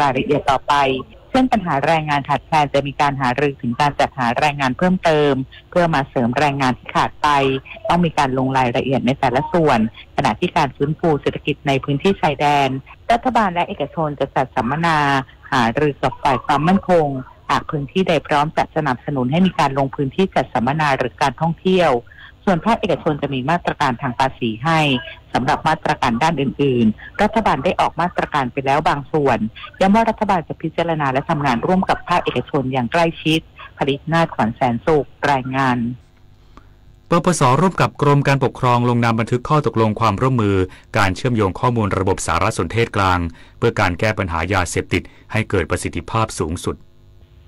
รายละเอียดต่อไป เช่นปัญหาแรงงานขาดแคลนจะมีการหารือถึงการจัดหาแรงงานเพิ่มเติม เพื่อมาเสริมแรงงานที่ขาดไป ต้องมีการลงรายละเอียดในแต่ละส่วน ขณะที่การฟื้นฟูเศรษฐกิจในพื้นที่ชายแดน รัฐบาลและเอกชนจะจัดสัมมนาหารือกับฝ่ายความมั่นคง หากพื้นที่ใดพร้อมจะสนับสนุนให้มีการลงพื้นที่จัดสัมมนาหรือการท่องเที่ยว ส่วนภาคเอกชนจะมีมาตรการทางภาษีให้ สำหรับมาตรการด้านอื่นๆ รัฐบาลได้ออกมาตรการไปแล้วบางส่วน ย้ำว่ารัฐบาลจะพิจารณาและทำงานร่วมกับภาคเอกชนอย่างใกล้ชิด ผลิตนาถ ขวัญแสนสุข รายงาน ปปส ร่วมกับกรมการปกครองลงนามบันทึกข้อตกลงความร่วมมือการเชื่อมโยงข้อมูลระบบสารสนเทศกลาง เพื่อการแก้ปัญหายาเสพติดให้เกิดประสิทธิภาพสูงสุด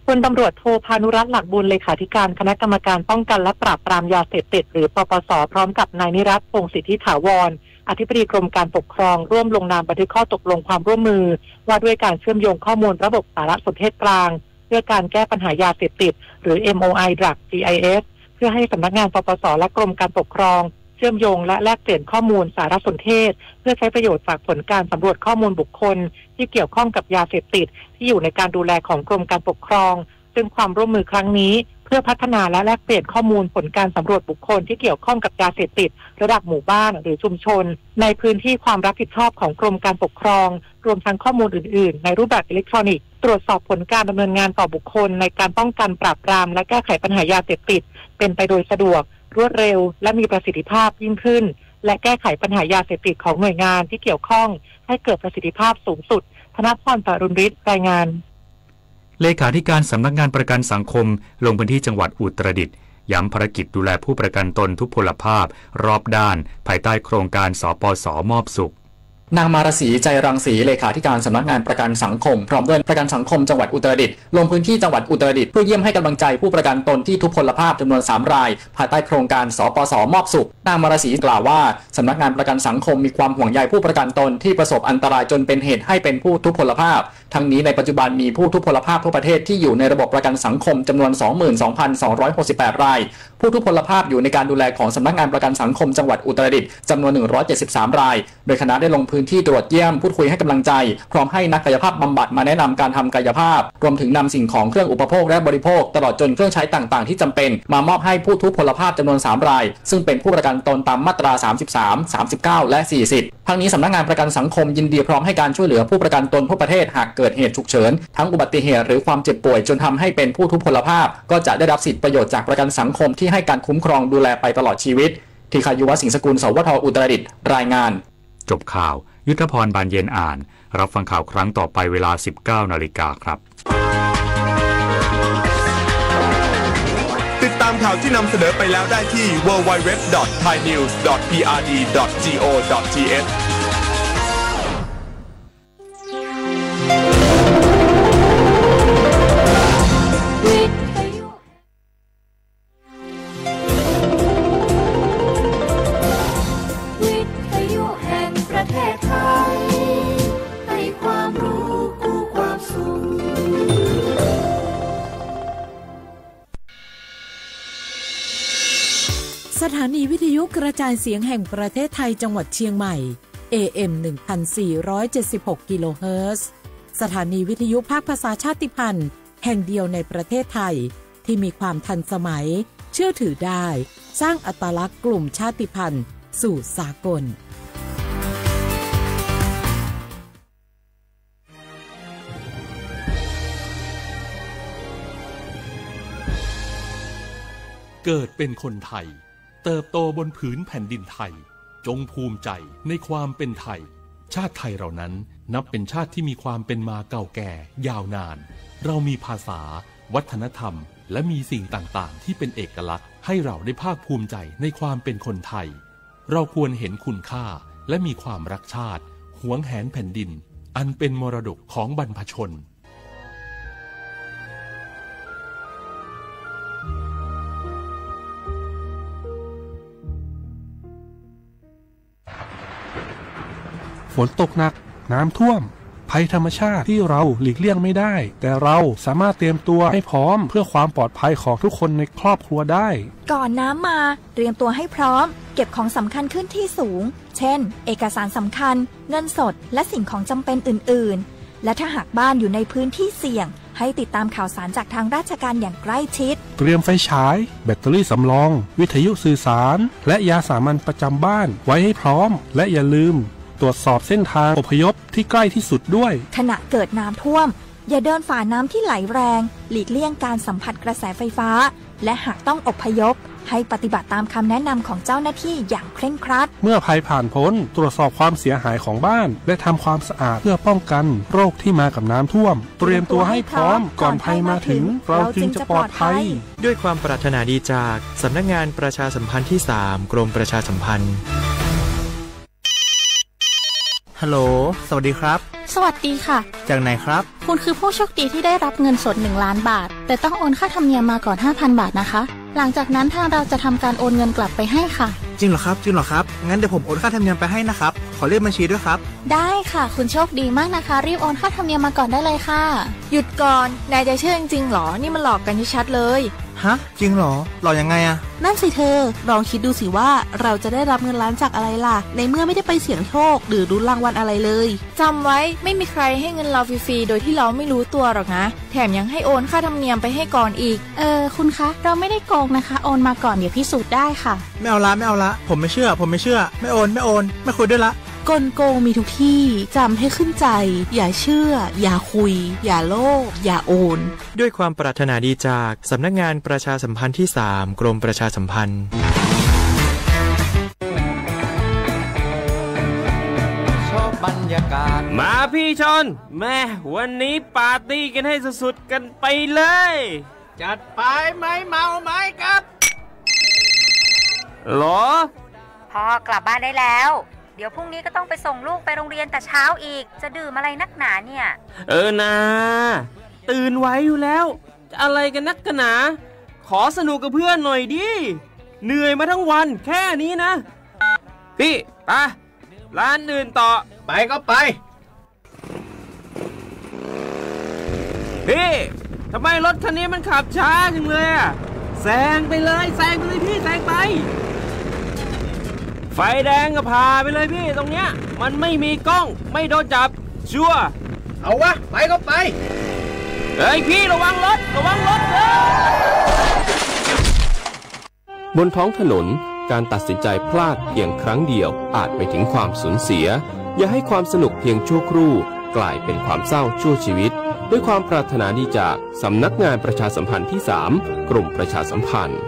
พลตำรวจโทพานุรัตน์ หลักบุญ เลขาธิการคณะกรรมการป้องกันและปราบปรามยาเสพติด หรือ ปปส พร้อมกับนายนิรัตน์ พงษ์สิทธิถาวร อธิบดีกรมการปกครอง ร่วมลงนามบันทึกข้อตกลงความร่วมมือ ว่าด้วยการเชื่อมโยงข้อมูลระบบสารสนเทศกลาง เพื่อการแก้ปัญหายาเสพติด หรือ เอ็มโอไอ Drug จีไอเอส เพื่อให้สำนักงาน ปปส และกรมการปกครอง เชื่อมโยงและแลกเปลี่ยนข้อมูลสารสนเทศ เพื่อใช้ประโยชน์จากผลการสำรวจข้อมูลบุคคลที่เกี่ยวข้องกับยาเสพติดที่อยู่ในการดูแลของกรมการปกครอง ซึ่งความร่วมมือครั้งนี้ เพื่อพัฒนาและแลกเปลี่ยนข้อมูลผลการสำรวจบุคคลที่เกี่ยวข้องกับยาเสพติดระดับหมู่บ้านหรือชุมชน ในพื้นที่ความรับผิดชอบของกรมการปกครอง รวมทั้งข้อมูลอื่นๆ ในรูปแบบอิเล็กทรอนิกส์ ตรวจสอบผลการดำเนินงานต่อบุคคลในการป้องกันปราบปรามและแก้ไขปัญหายาเสพติด เป็นไปโดยสะดวก รวดเร็ว และมีประสิทธิภาพยิ่งขึ้น และแก้ไขปัญหายาเสพติดของหน่วยงานที่เกี่ยวข้องให้เกิดประสิทธิภาพสูงสุด ธนพร ปรุณฤทธิ์ รายงาน เลขาธิการสำนักงานประกันสังคมลงพื้นที่จังหวัดอุตรดิตถ์ ย้ำภารกิจดูแลผู้ประกันตนทุพพลภาพรอบด้าน ภายใต้โครงการ สปส มอบสุข นางมารสี ใจรังสี เลขาธิการสำนักงานประกันสังคม พร้อมด้วยประกันสังคมจังหวัดอุตรดิตถ์ ลงพื้นที่จังหวัดอุตรดิตถ์ เพื่อเยี่ยมให้กำลังใจผู้ประกันตนที่ทุพพลภาพจำนวนสามราย ภายใต้โครงการ สปส มอบสุข นางมารสีกล่าวว่า สำนักงานประกันสังคมมีความห่วงใยผู้ประกันตนที่ประสบอันตรายจนเป็นเหตุให้เป็นผู้ทุพพลภาพ ทั้งนี้ในปัจจุบันมีผู้ทุพพลภาพทั่วประเทศที่อยู่ในระบบประกันสังคมจำนวน สองหมื่นสองพันสองร้อยหกสิบแปด ราย ผู้ทุพพลภาพอยู่ในการดูแลของสำนักงานประกันสังคมจังหวัดอุตรดิตถ์จำนวน หนึ่งร้อยเจ็ดสิบสาม ราย โดยคณะได้ลงพื้นที่ตรวจเยี่ยมพูดคุยให้กำลังใจ พร้อมให้นักกายภาพบำบัดมาแนะนำการทำกายภาพ รวมถึงนำสิ่งของเครื่องอุปโภคและบริโภค ตลอดจนเครื่องใช้ต่างๆที่จำเป็น มามอบให้ผู้ทุพพลภาพจำนวน สาม ราย ซึ่งเป็นผู้ประกันตนตามมาตรา สามสิบสาม สามสิบเก้า และ สี่สิบ ทั้งนี้สำนักงานประกันสังคมยินดีพร้อมให้การช่วยเหลือผู้ประกันตนทั่วประเทศหากเกิดเหตุฉุกเฉิน ทั้งอุบัติเหตุหรือความเจ็บป่วยจนทำให้เป็นผู้ทุพพลภาพ ก็จะได้รับสิทธิประโยชน์จากประกันสังคมที่ให้การคุ้มครองดูแลไปตลอดชีวิต ทีคายุวสิงห์สกุล สวท อุตรดิตถ์ รายงาน จบข่าว ยุทธพร บานเย็นอ่าน รับฟังข่าวครั้งต่อไปเวลา สิบเก้า นาฬิกาครับ ติดตามข่าวที่นำเสนอไปแล้วได้ที่ ดับเบิลยู ดับเบิลยู ดับเบิลยู ดอท ไทยนิวส์ ดอท พีอาร์ดี ดอท จีโอ ดอท ทีเอช วิทยุ วิทยุแห่งประเทศไทย ให้ความรู้คู่ความสุข สถานีวิทยุกระจายเสียงแห่งประเทศไทยจังหวัดเชียงใหม่ เอเอ็ม หนึ่งพันสี่ร้อยเจ็ดสิบหก กิโลเฮิรตซ์ สถานีวิทยุภาคภาษาชาติพันธุ์แห่งเดียวในประเทศไทย ที่มีความทันสมัย เชื่อถือได้ สร้างอัตลักษณ์กลุ่มชาติพันธุ์สู่สากล เกิดเป็นคนไทย เติบโตบนผืนแผ่นดินไทย จงภูมิใจในความเป็นไทย ชาติไทยเรานั้นนับเป็นชาติที่มีความเป็นมาเก่าแก่ยาวนาน เรามีภาษา วัฒนธรรม และมีสิ่งต่างๆ ที่เป็นเอกลักษณ์ ให้เราได้ภาคภูมิใจในความเป็นคนไทย เราควรเห็นคุณค่า และมีความรักชาติ หวงแหนแผ่นดิน อันเป็นมรดกของบรรพชน ฝนตกหนัก น้ำท่วม ภัยธรรมชาติที่เราหลีกเลี่ยงไม่ได้ แต่เราสามารถเตรียมตัวให้พร้อมเพื่อความปลอดภัยของทุกคนในครอบครัวได้ ก่อนน้ำมา เตรียมตัวให้พร้อม เก็บของสำคัญขึ้นที่สูง เช่น เอกสารสำคัญ เงินสด และสิ่งของจำเป็นอื่นๆ และถ้าหากบ้านอยู่ในพื้นที่เสี่ยง ให้ติดตามข่าวสารจากทางราชการอย่างใกล้ชิด เตรียมไฟฉาย แบตเตอรี่สำรอง วิทยุสื่อสาร และยาสามัญประจำบ้านไว้ให้พร้อม และอย่าลืม ตรวจสอบเส้นทางอพยพที่ใกล้ที่สุดด้วย ขณะเกิดน้ำท่วม อย่าเดินฝ่าน้ำที่ไหลแรง หลีกเลี่ยงการสัมผัสกระแสไฟฟ้า และหากต้องอพยพ ให้ปฏิบัติตามคำแนะนำของเจ้าหน้าที่อย่างเคร่งครัด เมื่อภัยผ่านพ้น ตรวจสอบความเสียหายของบ้าน และทำความสะอาดเพื่อป้องกันโรคที่มากับน้ำท่วม เตรียมตัวให้พร้อม ก่อนภัยมาถึง เราจึงจะปลอดภัย ด้วยความปรารถนาดีจากสำนักงานประชาสัมพันธ์ที่สาม กรมประชาสัมพันธ์ ฮัลโหล สวัสดีครับ สวัสดีค่ะ จากไหนครับ คุณคือผู้โชคดีที่ได้รับเงินสดหนึ่งล้านบาท แต่ต้องโอนค่าธรรมเนียมมาก่อนห้าพันบาทนะคะ หลังจากนั้นทางเราจะทำการโอนเงินกลับไปให้ค่ะ จริงเหรอครับ จริงเหรอครับ งั้นเดี๋ยวผมโอนค่าธรรมเนียมไปให้นะครับ ขอเลขบัญชีด้วยครับ ได้ค่ะ คุณโชคดีมากนะคะ รีบโอนค่าธรรมเนียมมาก่อนได้เลยค่ะ หยุดก่อน นายจะเชื่อจริงๆหรอ นี่มันหลอกกันชัดๆเลย ฮะ จริงเหรอ หลอกยังไงอะ นั่นสิเธอ ลองคิดดูสิว่าเราจะได้รับเงินล้านจากอะไรล่ะ ในเมื่อไม่ได้ไปเสี่ยงโชค หรือลุ้นรางวัลอะไรเลย จำไว้ ไม่มีใครให้เงินเราฟรีๆโดยที่เราไม่รู้ตัวหรอกนะ แถมยังให้โอนค่าธรรมเนียมไปให้ก่อนอีก เออ คุณคะ เราไม่ได้โกงนะคะ โอนมาก่อน เดี๋ยวพิสูจน์ได้ค่ะ ไม่เอาละ ไม่เอาละ ผมไม่เชื่อ ผมไม่เชื่อ ไม่โอน ไม่โอน ไม่คุยด้วยละ กลโกงมีทุกที่ จำให้ขึ้นใจ อย่าเชื่อ อย่าคุย อย่าโลภ อย่าโอน ด้วยความปรารถนาดีจากสำนักงานประชาสัมพันธ์ที่สาม กรมประชาสัมพันธ์ มาพี่ชอน แม่ วันนี้ปาร์ตี้กันให้สุดๆกันไปเลย จัดไป ไม้เมาไม้ครับ หรอ พ่อกลับบ้านได้แล้ว เดี๋ยวพรุ่งนี้ก็ต้องไปส่งลูกไปโรงเรียนแต่เช้าอีก จะดื่มอะไรนักหนาเนี่ย เออนา ตื่นไหวอยู่แล้ว จะอะไรกันนักกันหนา ขอสนุกกับเพื่อนหน่อยดิ เหนื่อยมาทั้งวันแค่นี้นะ พี่ ไป ร้านอื่นต่อ ไปก็ไป พี่ ทำไมรถคันนี้มันขับช้าจังเลยอะ แซงไปเลย แซงไปเลยพี่ แซงไป ไฟแดงก็ผ่าไปเลยพี่ ตรงเนี้ย มันไม่มีกล้อง ไม่โดนจับ ชัวร์ เอาวะ ไปก็ไป เฮ้ยพี่ ระวังรถ ระวังรถ เฮ้ย บนท้องถนน การตัดสินใจพลาดเพียงครั้งเดียวอาจไปถึงความสูญเสีย อย่าให้ความสนุกเพียงชั่วครู่กลายเป็นความเศร้าชั่วชีวิต ด้วยความปรารถนาดีจากสำนักงานประชาสัมพันธ์ที่สาม กรมประชาสัมพันธ์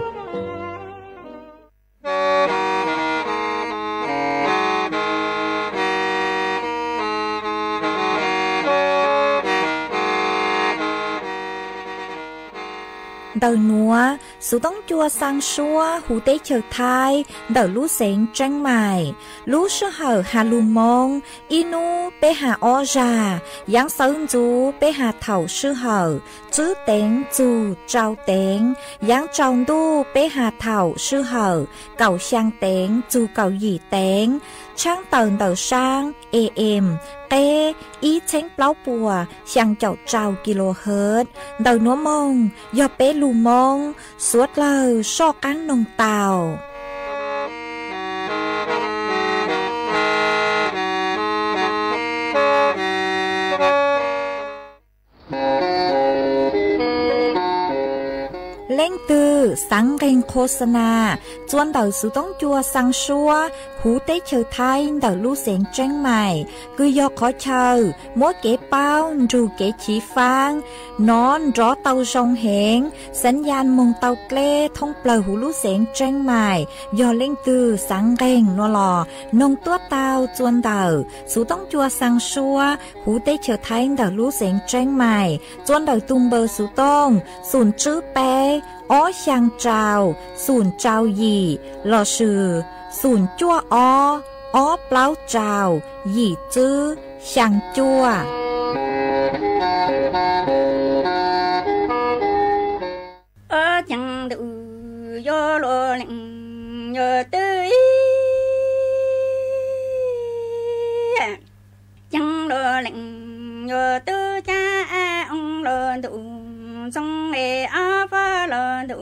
Ntawm nuav, xuv toob cua xaa suab huv teb chaws Thaib ntawm lub xeev Tseeb Maim. Lub sij hawm has lug Moob, ib nub peb has ob zag, yaav xawv ntxuv peb has thaum sij hawm tswb teev txug tsau teev, yaav tsau ntuj peb has thaum sij hawm kaum xyaa teev txug kaum yim teev, tshaab tawm ntawm saab A M, qeb ib txheeb plaub puas xyaa caum rau kilohertz. Ntawm nuav moog yog peb lug Moob, suav dlawg soj qaab noog tau. Leej twg xaav nqeeg qho xa na txua ntawm xuv toob cua xaa suab huv teb chaws Thaib ntawm lub xeev Tseeb Maim, kws yog qhov chaw muab kev paub nrug kev chiv faab nov nrov tau zoo heev, xaav yaj moog tau dleb thoob plawg huv lub xeev Tseeb Maim. Yog leej twg xaav nqeeg nuav los noog tuab tau txua ntawm xuv toob cua xaa suab huv teb chaws Thaib ntawm lub xeev Tseeb Maim, txua ntawm tug npawb xuv tooj xoom tswb peb ob xyaa rau xoom rau yim lossis xoom cuaj ob ob plaub rau yim tswb xyaa cuaj. Ob ceev ntuj yuav luag leej yuav twb ib, ceev luag leej yuav twb cab, ob ceev ntuj ntxoo es ob pab los ntuj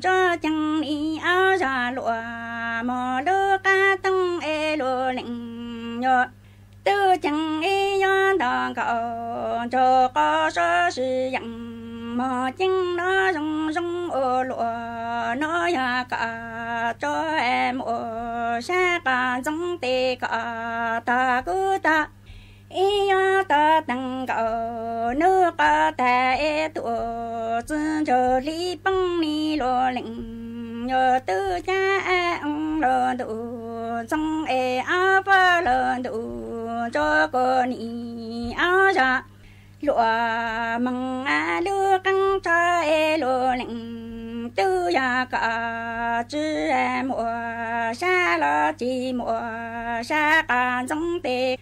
tso ceev li ob zag luaj mog lub qab tooj es luag leej yuav twb ceev ib yuav nto nkaus nraug qos sov sib yeem, mos ceeb no zoo zoo ua luaj no yog kom tso muaj sab qos ntxoov tes kom tog kub tog ib yuav tog teev nkaus nub qos tag es tuaj txwv ntsug hli poob ni luaj leej, yuav twb cab ab oo luaj ntuj ntxoo es ob pab luaj ntuj ntsuab kuv nim ob zog luaj moog ab lub qeeb tsho es luaj leej, twb yog kom tsi muaj sab los tsis muaj sab qos ntxoov tes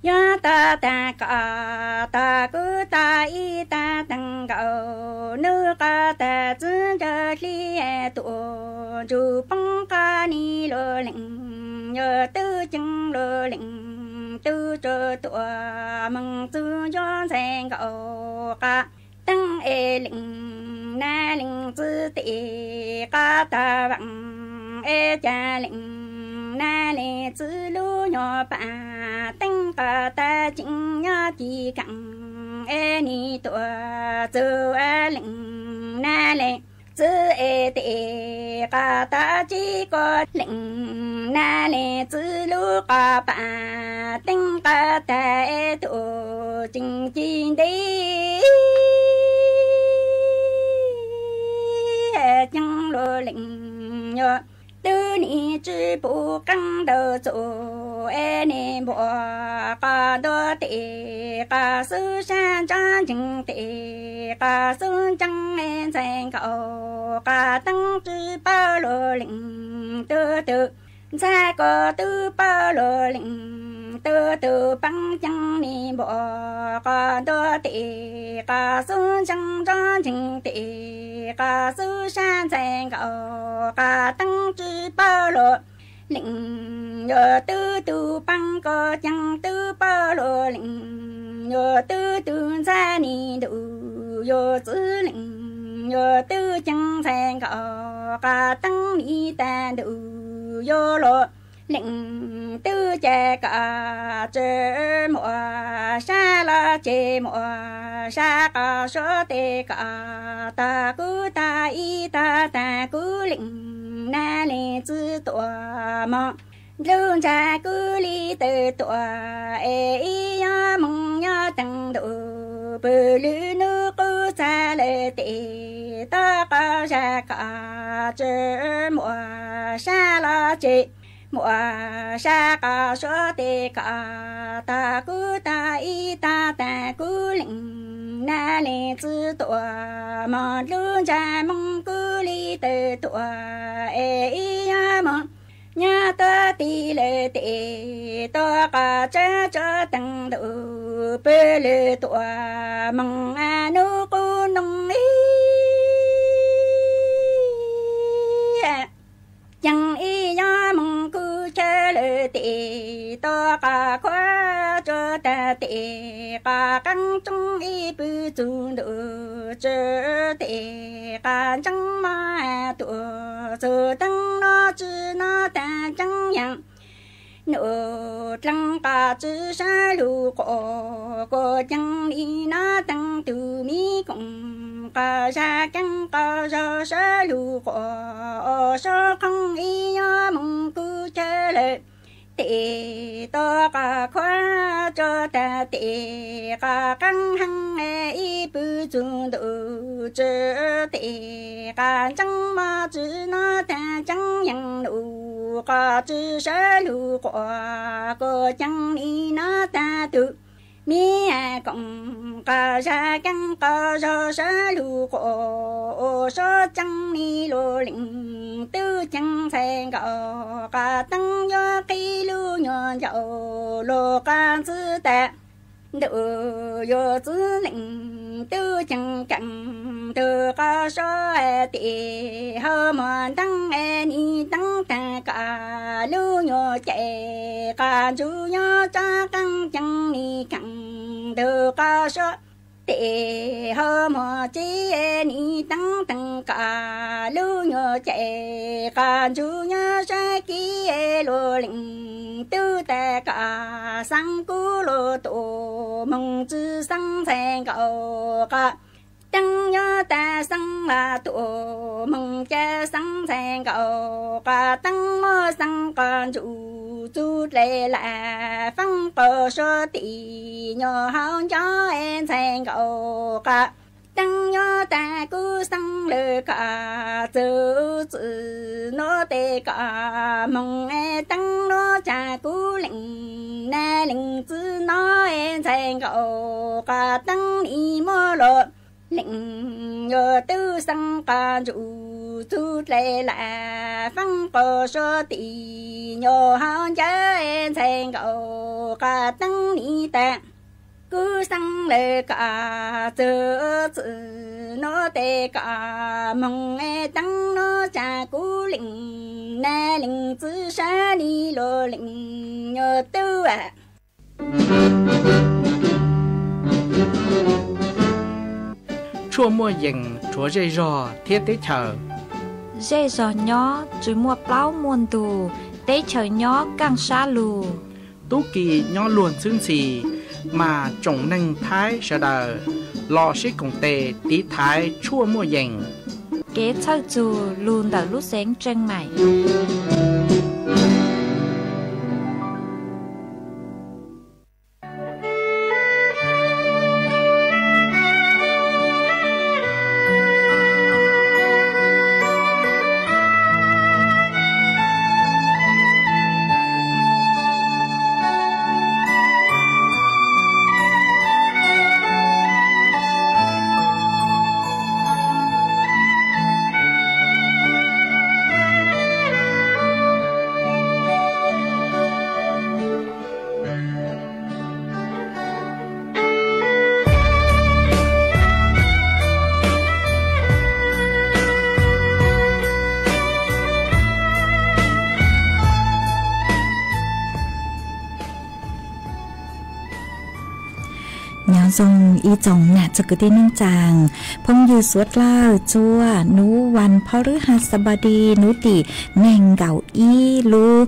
yuav tog tag kom tog kub tog ib tog teev nkaus nub qos tag txwv ntsug hli tuaj ntsug poob qos ni luaj leej, yuav twb ceev luaj leej, twb tsuas tuaj moog txug yuav ntxhais nkaus qos teeb es leej na leej txwv tes qos tog vaam es ca leej na leej txwv lub nyuag pam teeb qos tag tseem nyob ci kaam es nim tuaj txug leej na leej txwv es tes qos tog tsi kua leej na leej txwv lub qos pam teeb qos tag es tuaj tseem ci ntev ceev luaj leej, yuav twb nim tsi pum qeeb ntau txuj es nim npuaj qos ntua tes qos xub sab ntsoov ntseeg tes qos xub ntseeg es ntxhais nkaus qos teeb tsi paub luaj leej, tug tug ntxhais kuj twb paub luaj leej, tug tug paab ceev nim npuaj qos ntua tes qos xub ntseeg ntsoov ntseeg tes qos xub sab ntxhais nkaus qos teeb tsi paub luaj leej, yuav tug tug paab kuj ceev twb paub luaj leej, yuav tug tug ntxhais nim ntuj yuav txwv leej, yuav twb ceev ntxhais nkaus qos teeb nim tag ntuj yuav luaj leej, twb ca kom tsi muaj sab los tsi muaj sab qos suav tes kom tog kub tog ib tog tag kub leej na leej txwv tuaj moog nlug ntsa kub li tawg tuaj es ib yuav moog nyob teev ntuj pw lwm nub qub txag lawm tes tog qos zag kom tsi muaj sab los tsi muaj sab qos suav tes kom tog kub tog ib tog tag kub leej na leej txwv tuaj moog nlug ntsa moog kub li tawg tuaj es ib yuav moog nyob tuaj tig lawm tes tog qos tsa tso teev ntuj pw lwm tuaj moog nub qub noo ib ceev ib yuav moog kub chaw lawm tes tog qos khuav tso tag tes qos qeeb tsoob ib pw txug ntuj tsi tes qos ntseeb mog tuaj txug teeb no tsi no tag tseeb yeej nub dleeg qos tsi sab lug quas kuj ceev li no teev tug mi koom qos zag keeb qos zog sab lug quas ua sab qhoov ib yuav moog kub chaw lawm tes tog qos khuav tso tag tes qos qeeb heev ib pw txug ntuj tsi tes qos ntseeb mog tsi no tag tseeb yeej nub qos tsi sab lug quas kuj ceev li no tag tug mi koom qos zag keeb qos zog sab lug quas ua sab ceev li luaj leej twb ceev ntxhais nkaus qos teeb yuav qhib lub nyuag ncaus luag qos ntxwv tag ntuj yuav txwv leej twb ceev keem tug qos sab tes hau mos nteeb es nim teeb tag kom lub nyuag cais qos ntsuj yuav tso qeeb ceev nim keem tug qos sab Tes hauv muag tsev nis teeb teeg kom lub nyuag cai, qos ntsuj nyob sab kev luag leej tub tas kom xeeb kub luag tuaj moog tsi xeeb ntxhais nkaus qos teeb nyob tas xeeb los tuaj moog ca xeeb ntxhais nkaus qos teeb muab xeeb qos ntsuj txug dlej lam feeb qos suav tim nyuag hauv nco ntxhais nkaus qos teeb nyob tas kuv xeeb lawm kom txug txwm nuav tes kom moog teeb nuav tsa kuv leej na leej txwv no ntxhais nkaus qos teeb nim muab luag leej yuav tub xeeb qos ntsuj txug dlej lam feeb qos suav tim nyuag hauv nco ntxhais nkaus qos teeb nim tas kuv xeeb lawm kom txug txwm nuav tes kom moog teeb nuav tsa kuv leej na leej txwv sab nim luag leej yuav tub. Tshuaj muaj yees rhuav zej zog thiab teb chaws. Zej zog nyob tsis muaj plaub muaj ntug, teb chaws nyob kaaj sab lug. Tub ki nyob luag ntxhwb ntxhi, mas tsoom neeg Thaib sawv daws los sib koom tes tiv thaiv tshuaj muaj yees. Kev txhawj txug lug ntawm lub xeev Tseej Maim. Nyob zoo ib tsoom nam txiv kwv tij neej tsaa, phooj ywg suav dlawg, txhua nub vas phau rwb has xab npau di nub tim neeg nkaum ib lub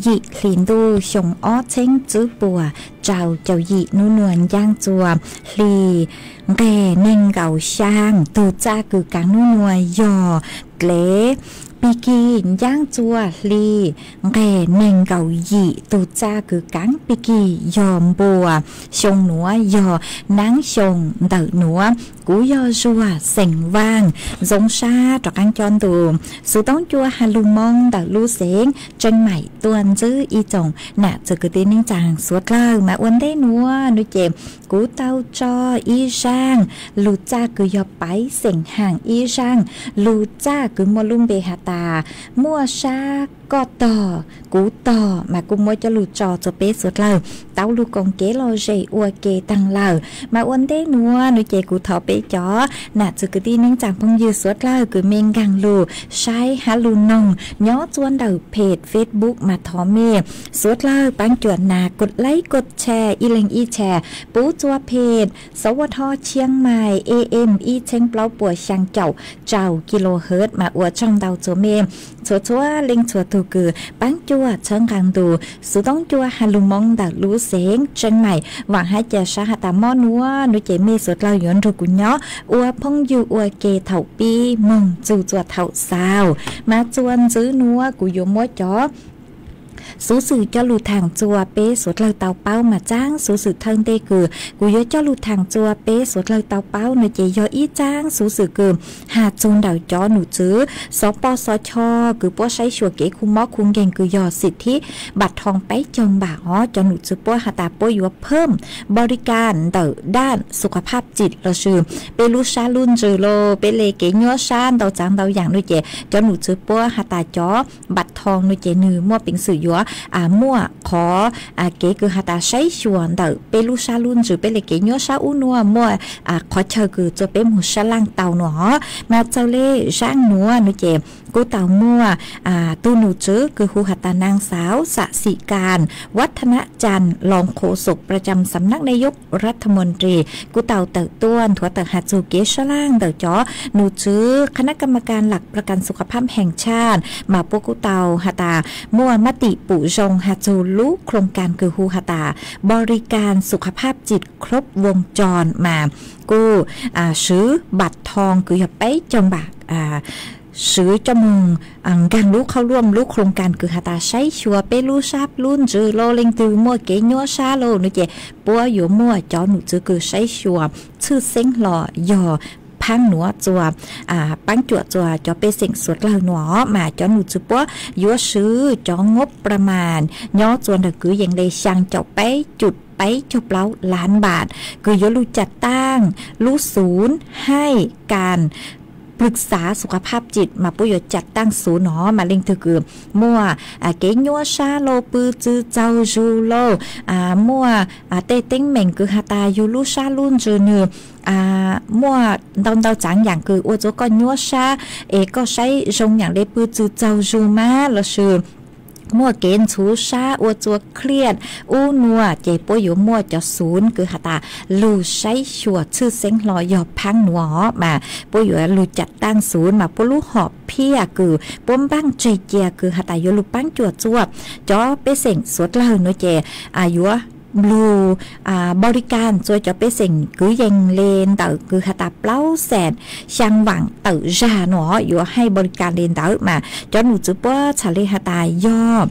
yim hli ntuj xyoo ob txheeb tswb puas rau caum yim nub nuav ncaab txua hli nqeg neeg nkaum xyaa. Tug txaj kws kaav nub nuav yog dlev pig kig ncaab txua hli nqeg neeg nkaum yim. Tug txaj kws kaav pig kig yog npua, xyoo nuav yog naav xyoo ntawm nuav. Kuv yog Zuag xeem Vaaj, zoo sab rov qaab cob ntu xuv toob cua has lug moo ntawm lub xeev Tseej Maim tuaj ntsib ib tsoom nam txiv kwv tij neej tsaa suav dlawg. Mas ua ntej nuav nuav ces kuv tau tso ib zaaj lug txaj kws yog paiv xeem haam ib zaaj lug txaj kws muaj lub npe has tas muaj sab koj tog kuv tog, mas kuv muab coj lug tso txug peb suav dlawg tau lug koom kev lom zem ua ke taag lawm. Mas ua ntej nuav nuav ces kuv thov peb cov nam txiv kwv tij neej tsaa phooj ywg suav dlawg kws mej nkaag lug saib hab lug noog nyob txua ntawm peg Facebook mas thov mej suav dlawg paab cuam nas kod like kod share ib leeg ib share pub txua peg sov ua tho Chiang Mai A M ib txheeb plaub puas xyaa caum rau kilohertz mas ua tsaug ntau txua mej txhua txhua leej txhua tug kws paab cuam txhawb nqaa ntu xuv toob cua has lug moo ntawm lub xeev Tseej Maim. Vaam hab ca sab has tas mob nuav nuav ces mej suav dlawg yuav nrug kuv nyob ua phooj ywg ua ke thaum pib moog txug txua thaum xaus. Mas txua ntxiv nuav kuv yuav muab cov xuv xwm coj lug thaam txua peb suav dlawg tau paub. Mas txaab xuv xwm thawj ntej kws kuv yuav coj lug thaam txua peb suav dlawg tau paub nuav ces yog ib txaab xuv xwm kws has txug ntawm cov num txwv xov poj xov cho kws puab saib xyuas kev khu mob khu nkeeg kws yog xim thib npam thoo paib caug npam os. Cov num txwv puab has tas puab yuav pham npaus li kas ntawm daj su kha phaj txim lossis peb lub sab lub ntsws los peb le kev nyuab sab ntau txaav ntau yaam nuav ces cov num txwv puab has tas cov npam thoo nuav ces nwg muaj peev xwm yuav yuav muaj qhov kev kws has tas saib xyuas ntawm peb lub sab lub ntsws, peb le kev nyuab sab ub nua muaj qhov chaw kws txua peb moog sab laaj tau nua. Mas txawm le zaaj nuav nua ces kuj tau muaj tug num tswv kws hu has tas naag xaav Xaxi Kaas Vatthanacan, Loos Khos Soob Pracham Samnak Nayok Rathmantri kuj tau tawm tuaj nthuav tawm has txug kev sab laaj ntawm cov num tswv คณะกรรมการหลักประกันสุขภาพแห่งชาติ mas puab kuj tau has tas muaj mab tim pum zoo has txug lub โครงการ kws hu has tas บริการสุขภาพจิตครบวงจร mas kuj swv npam thoo kws yog peb caug npam swv coj moog nkaag lub khauj luam lub โครงการ kws has tas saib xyuas peb lub sab lub ntsws los leej twg muaj kev nyuab sab los nua ces puab yuav muaj cov num tswv kws saib xyuas tshwj xeeb hlo yog phaab nuav txua paab cuam txua cov pej xeem suav dlawg nua. Mas cov num tswv puab yuav swv cov งบประมาณ nyob txua ntawm kwv yees le xyaa caum peb cum peb caug plaub lab npam kws yuav lug cam taaj lub xunv haij kaas ปรึกษาสุขภาพจิต mas puab yuav cam taaj xunv nua. Mas leej twg kws muaj kev nyuab sab los pw txwv txaug zug los muaj tej teeb meem kws has tas yug lub sab lub ntsws nwg muaj ntau ntau tsaav yaam kws ua txua koj nyuab sab es koj saib zoo yaam le pw txwv txaug zug mas lossis muaj kev ntxhuv sab ua txua เครียด ub nua ces puab yuav muaj cov xunv kws has tas lug saib xyuas tshwj xeeb hlo yog phaab nuav. Mas puab yuav lug cam taaj xunv mas puab lub hom phiaj kws puab npaaj tseg cia kws has tas yuav lug paab cuam txua cov pej xeem suav dlawg nua ces yuav lug บริการ txua cov pej xeem kwv yees le ntawm kws has tas plaub xees xyaa vaam tawm zag nua yuav haij บริการ le ntawd. Mas cov num tswv puab txhaj le has tas yog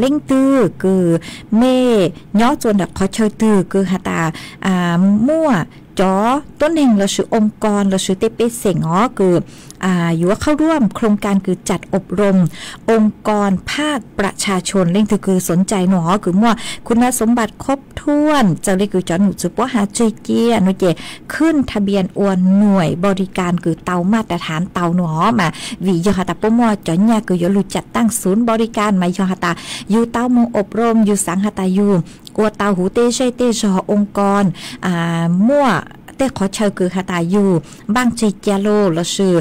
leej twg kws mej nyob txua ntawm qhov chaw twg kws has tas muaj cov tuab neeg lossis องค์กร lossis tej pej xeem os kws yuav เข้าร่วมโครงการ kws จัดอบรม องค์กรภาคประชาชน leej twg kws สนใจ nua kws muaj คุณสมบัติครบถ้วน txawm le kws cov num tswv puab has tseg cia nua ces ขึ้นทะเบียน ua หน่วยบริการ kws tau มาตรฐาน tau nua. Mas vim yog has tas puab muaj cov nyaj kws yuav lug cam taaj xunv บริการ mas yog has tas yug tau moog อบรม yug xaav has tas yug ua tau huv tej zej tej zog องค์กร muaj tej qhov chaw kws has tas yug npaaj tseg cia los lossis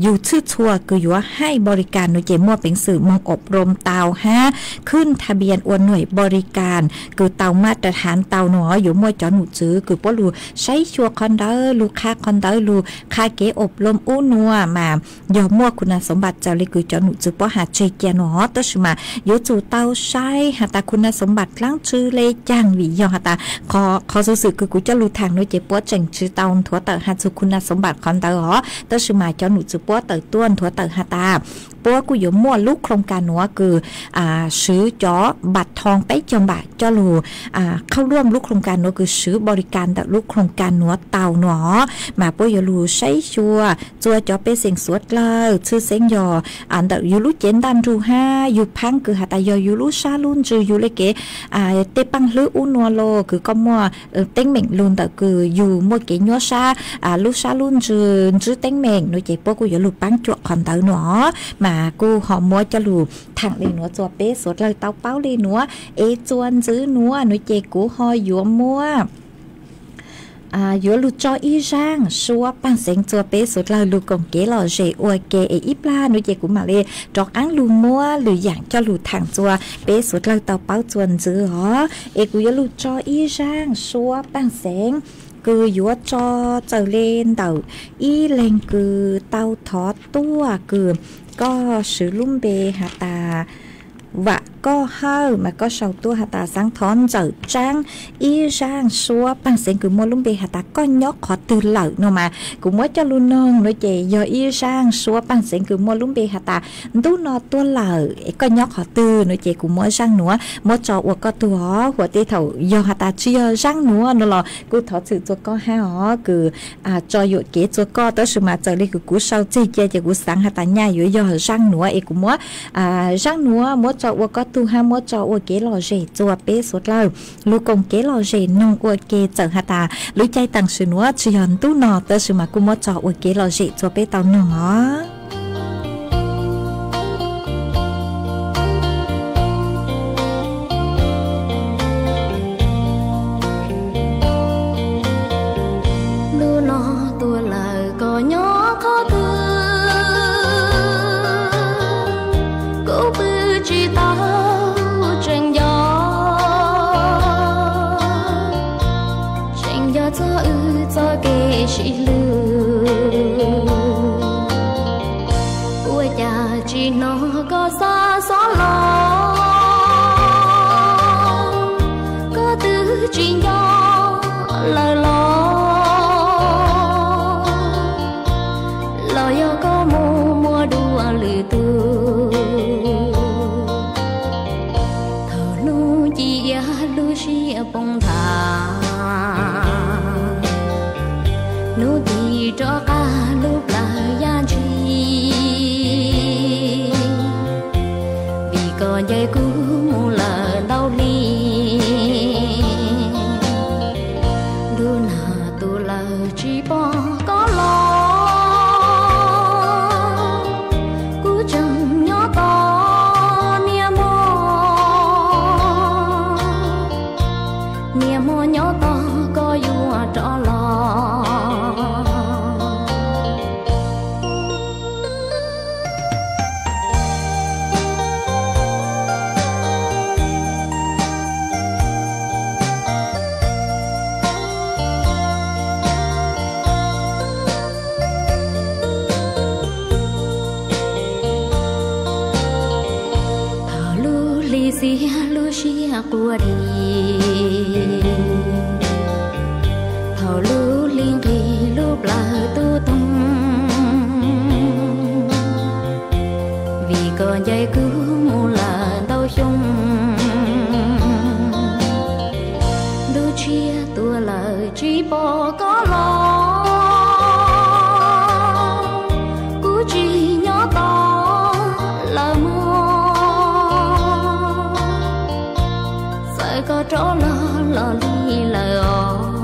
yug tshwj txhua kws yuav haij บริการ nua ces muaj peev xwm moog อบรม tau hab ขึ้นทะเบียน ua หน่วยบริการ kws tau มาตรฐาน tau nua yuav muaj cov num tswv kws puab lug saib xyuas qhov ntawd lug qha qhov ntawd lug qha kev อบรม ub nua mas yog muaj คุณสมบัติ txawm le kws cov num tswv puab has tseg cia nua. Tab sis mas yuav tsum tau saib has tas คุณสมบัติ dlaab tsi le caag vim yog has tas qhov xuv xwm kws kuv coj lug thaam nua ces puab tseem tsi tau nthuav tawm has txug คุณสมบัติ qhov ntawd os. Tab sis mas cov num tswv puab tawm tuaj nthuav tawm has tas puab kuj yuav muaj lub โครงการ nuav kws swv cov บัตรทอง peb caug npam coj lug เข้าร่วม lub โครงการ nuav kws swv บริการ ntawm lub โครงการ nuav tau nua. Mas puab yuav lug saib xyuas txua cov pej xeem suav dlawg tshwj xeeb yog ntawm yug lub cev ntaj nrug hab yug phaab kws has tas yog yug lub sab lub ntsws yug le kev tej paaj hlwb ub nua los kws koj muaj teeb meem lug ntawm kws yug muaj kev nyuab sab lub sab lub ntsws ntswb teeb meem nua ces puab kuj yuav lug paab cuam qhov ntawd nua. Mas kuj ho muab coj lug thaam le nuav txua peb suav dlawg tau paub le nuav es txua ntxiv nuav nua ces kuv ho yuav muab yuav lug tso ib zaaj suab paaj xeev txua peb suav dlawg lug koom kev lom zem ua ke es ib plag nua ces kuv mam le rov qaab lug muab lwm yaam coj lug thaam txua peb suav dlawg tau paub txua ntxiv os. Es kuv yuav lug tso ib zaaj suab paaj xeev kws yuav tso txawm le ntawm ib leeg kws tau thov tuaj kws koj swv lub npe has tas Vam Koj Hawj mas koj sau tuaj has tas xaav thov ntsawm tsaab ib zaaj suab paaj xeev kws muaj lub npe has tas koj nyob qhov twg lawm no mas kuv muab coj lug noog nua ces yog ib zaaj suab paaj xeev kws muaj lub npe has tas ntuj no tuaj lawm es koj nyob qhov twg nua ces kuv muab zaaj nuav muab tso ua koj tug os. Huam tej thaum yog has tas tsi yog zaaj nuav no los kuj thov txim txua koj hab os kws tso yuam kev txua koj tab sis mas txawm le kws kuv sau tseg cia ces kuv xaav has tas nyaj yuav yog zaaj nuav es kuv muab zaaj nuav muab tso ua koj tug hab muab tso ua kev lom zem txua peb suav dlawg lug koom kev lom zem noog ua ke. Txawm has tas lub caij taam sim nuav tsi yog ntuj no tab sis mas kuj muab tso ua kev lom zem txua peb tau noog os. tsis hlub. Ua cas tsis hnov koj xa xob los, koj twb tsis nco lawm los, los yog koj mus muaj dua lwm tus. Thaum hnub ci iab lub siab poob nthav, hnub ti rov qab lub plawv yaj ntshis, vim koj ncaim kuv mus lawm ntau hli. Ntuj nag tu lawm tsis pom koj los, kuv tseem nyob tos niaj hmo, niaj hmo nyob tos koj yuav rov los. Thaum lub hli xiab lub siab quaj di, thaum lub hli nqis lub plawv tu toog, vim koj ncaim kuv mus lawm ntau xyoo, ntuj tshiab tuag lawm tsis pom koj los, kuv tsis nyob tos lawm mog, txawm koj rov los los li lawm os.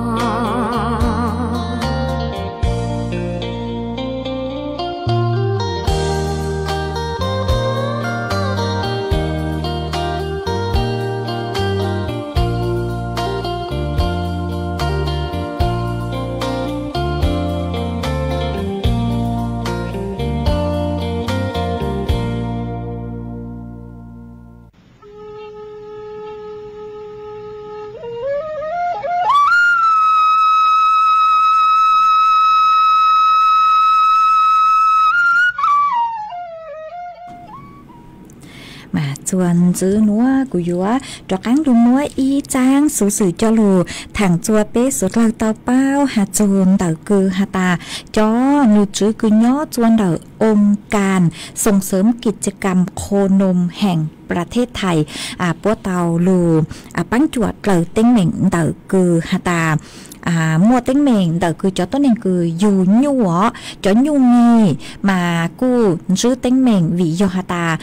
Mas txuas ntxiv nuav kuv yuav rov qaab lug muab ib txaab xuv xwm coj lug thaam txua peb suav dlawg tau paub has txug ntawm kws has tas cov nws tswv kws nyob txua ntawm องค์การส่งเสริมกิจกรรมโคนมแห่งประเทศไทย puab tau lug paab cuam dlaws teeb meem ntawm kws has tas muaj teeb meem ntawm kws cov tuab neeg kws yug nyuj os, cov nyuj mis mas kuj ntsib teeb meem vim yog has tas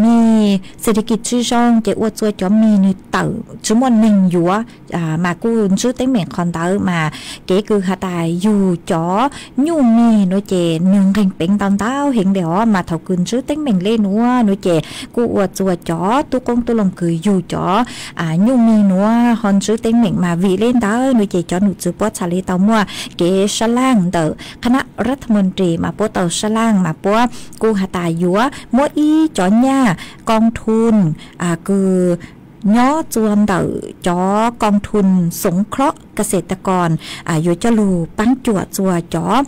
mis เศรษฐกิจ tsi zoo ces ua txua cov mis nws tawm tsi muaj neeg yuav, mas kuj ntsib teeb meem qhov ntawd. Mas kev kws has tas yug cov nyuj mis nuav ces nws nqeeg peev ntau ntau heev le os, mas thaum kws ntsib teeb meem le nuav nuav ces kuj ua txua cov tub qoob tub loo kws yug cov nyuj mis nuav ho ntsib teeb meem. Mas vim le ntawd nuav ces cov num txwv puab txhaj le tau muaj kev sab laaj ntawm คณะรัฐมนตรี mas puab tau sab laaj mas puab kuj has tas yuav muab ib cov nyaj กองทุน kws nyob txua ntawm cov กองทุนสงเคราะห์เกษตรกร yuav coj lug paab cuam txua cov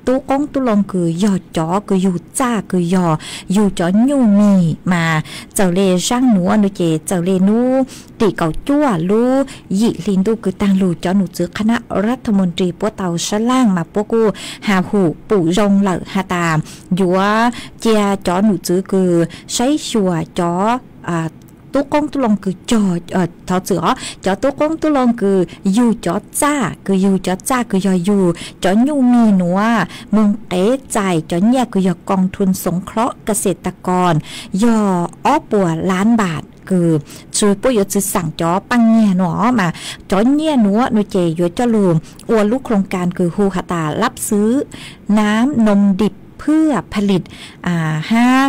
tub qoob tub loo kws yog cov kws yug txaj kws yog yug cov nyuj mis. Mas txawm le zaaj nuav nuav ces txawm le nub tim kaum cuaj lub yim hli ntuj kws taag lug cov num txwv คณะรัฐมนตรี puab tau sab laaj mas puab kuj has hum pum zoo lawm has tas yuav cia cov num txwv kws saib xyuas cov tub qoob tub loo kws cog, thov txim os, cov tub qoob tub loo kws yug cov txaj kws yug cov txaj kws yog yug cov nyuj mis nuav moog qev txais cov nyaj kws yog กองทุนสงเคราะห์เกษตรกร yog ob puas lab npam kws tsi puab yuav tsi xaam cov paaj nyiaj nuav mas cov nyiaj nuav nuav ces yuav coj lug ua lub โครงการ kws hu has tas รับซื้อน้ำนมดิบ phwj pha lis hab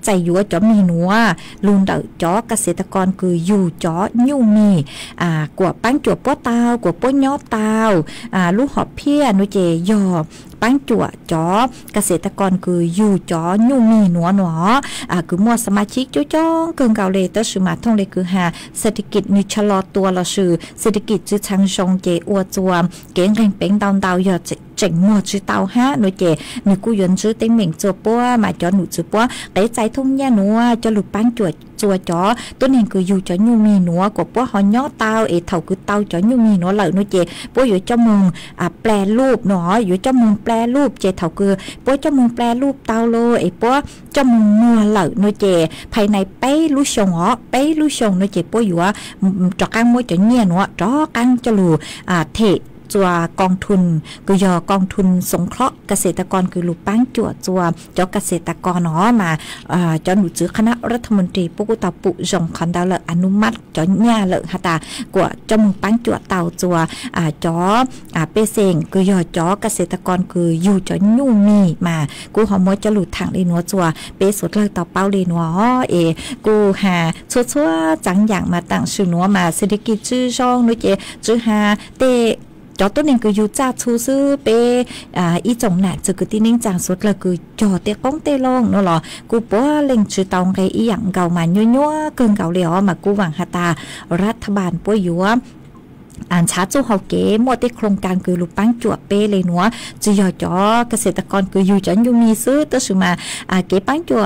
txais yuav cov mis nuav lug ntawm cov kas xes tas kos kws yug cov nyuj mis kuas paab cuam puab tau, kuas puab nyob tau lub hom phiaj nuav ces yog paab cuam cov kas xes tas kos kws yug cov nyuj mis nuav nuav kws muaj xa ma chib coob coob kawg nkaus le, tab sis mas thooj le kws has xes tas kis nwg tsha lo tua lossis xes tas kis tsi txheev zoo ces ua txuas kev nqeeg peev ntau ntau yog tseem muag tsi tau hab nuav ces nwg kuj yuav ntsib teeb meem txuas puab mas cov num txwv puab qev txais thooj nyaj nuav coj lug paab cuam txuas cov tuab neeg kws yug cov nyuj mis nuav kuas puab ho nyob tau es thaum kws tau cov nyuj mis nuav lawm nuav ces puab yuav coj moog pla luj nuav, yuav coj moog pla luj ces thaum kws puab coj moog pla luj tau lawm es puab coj moog muag lawm nuav ces phais nais peb lub xyoo os, peb lub xyoo nuav ces puab yuav rov qaab muab cov nyaj nuav rov qaab coj lug them txuas koos thum kws yog koos thum xoov khlob kas xes tas kos kws lug paab cuam txuas cov kas xes tas kos nuav mas cov num txwv qhab nab ras thas mus ris puab kuj tau pum zoo qhov ntawd lawm, a nub mab cov nyaj lawm has tas kuas coj moog paab cuam tau txuas cov pej xeem kws yog cov kas xes tas kos kws yug cov nyuj mis mas kuj ho muab coj lug thaam le nuav txuas peb suav dlawg tau paub le nuav es kuj has txhua txhua txaav yaam mas taam sim nuav mas xes tas kis tsi zoo nuav ces tsi has tej cov tuab neeg kws yug txaj txhu xwb, peb ib tsoom nam txwv kwv tij neej tsaa suav dlawg kws cog tej qoob tej loo nuav los kuj puav leej tsi tau nqe ib yaam nkaus mas nyuaj nyuaj kawg nkaus le os mas kuj vaam has tas ras thas npas puab yuav ntshaw txuj hau kev muaj tej khoo kaa kws lug paab cuam peb le nuav, tsi yog cov kas xes tas kos kws yug cov nyuj mis xwb tab sis mas kev paab cuam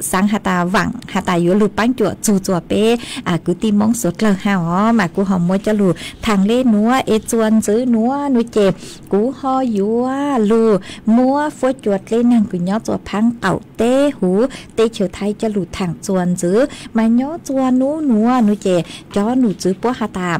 xaav has tas vaam has tas yuav lug paab cuam txug txuas peb kwv tij Moob suav dlawg hab os mas kuj ho muab coj lug thaam le nuav es txuas ntxwv nuav nuav ces kuv ho yuav lug muab fuab cua dleb naag kws nyob txuas phaab qaum teb huv teb chaws Thaib coj lug thaam txuas ntxwv mas nyob txuas nub nuav nuav ces cov num txwv puab has tas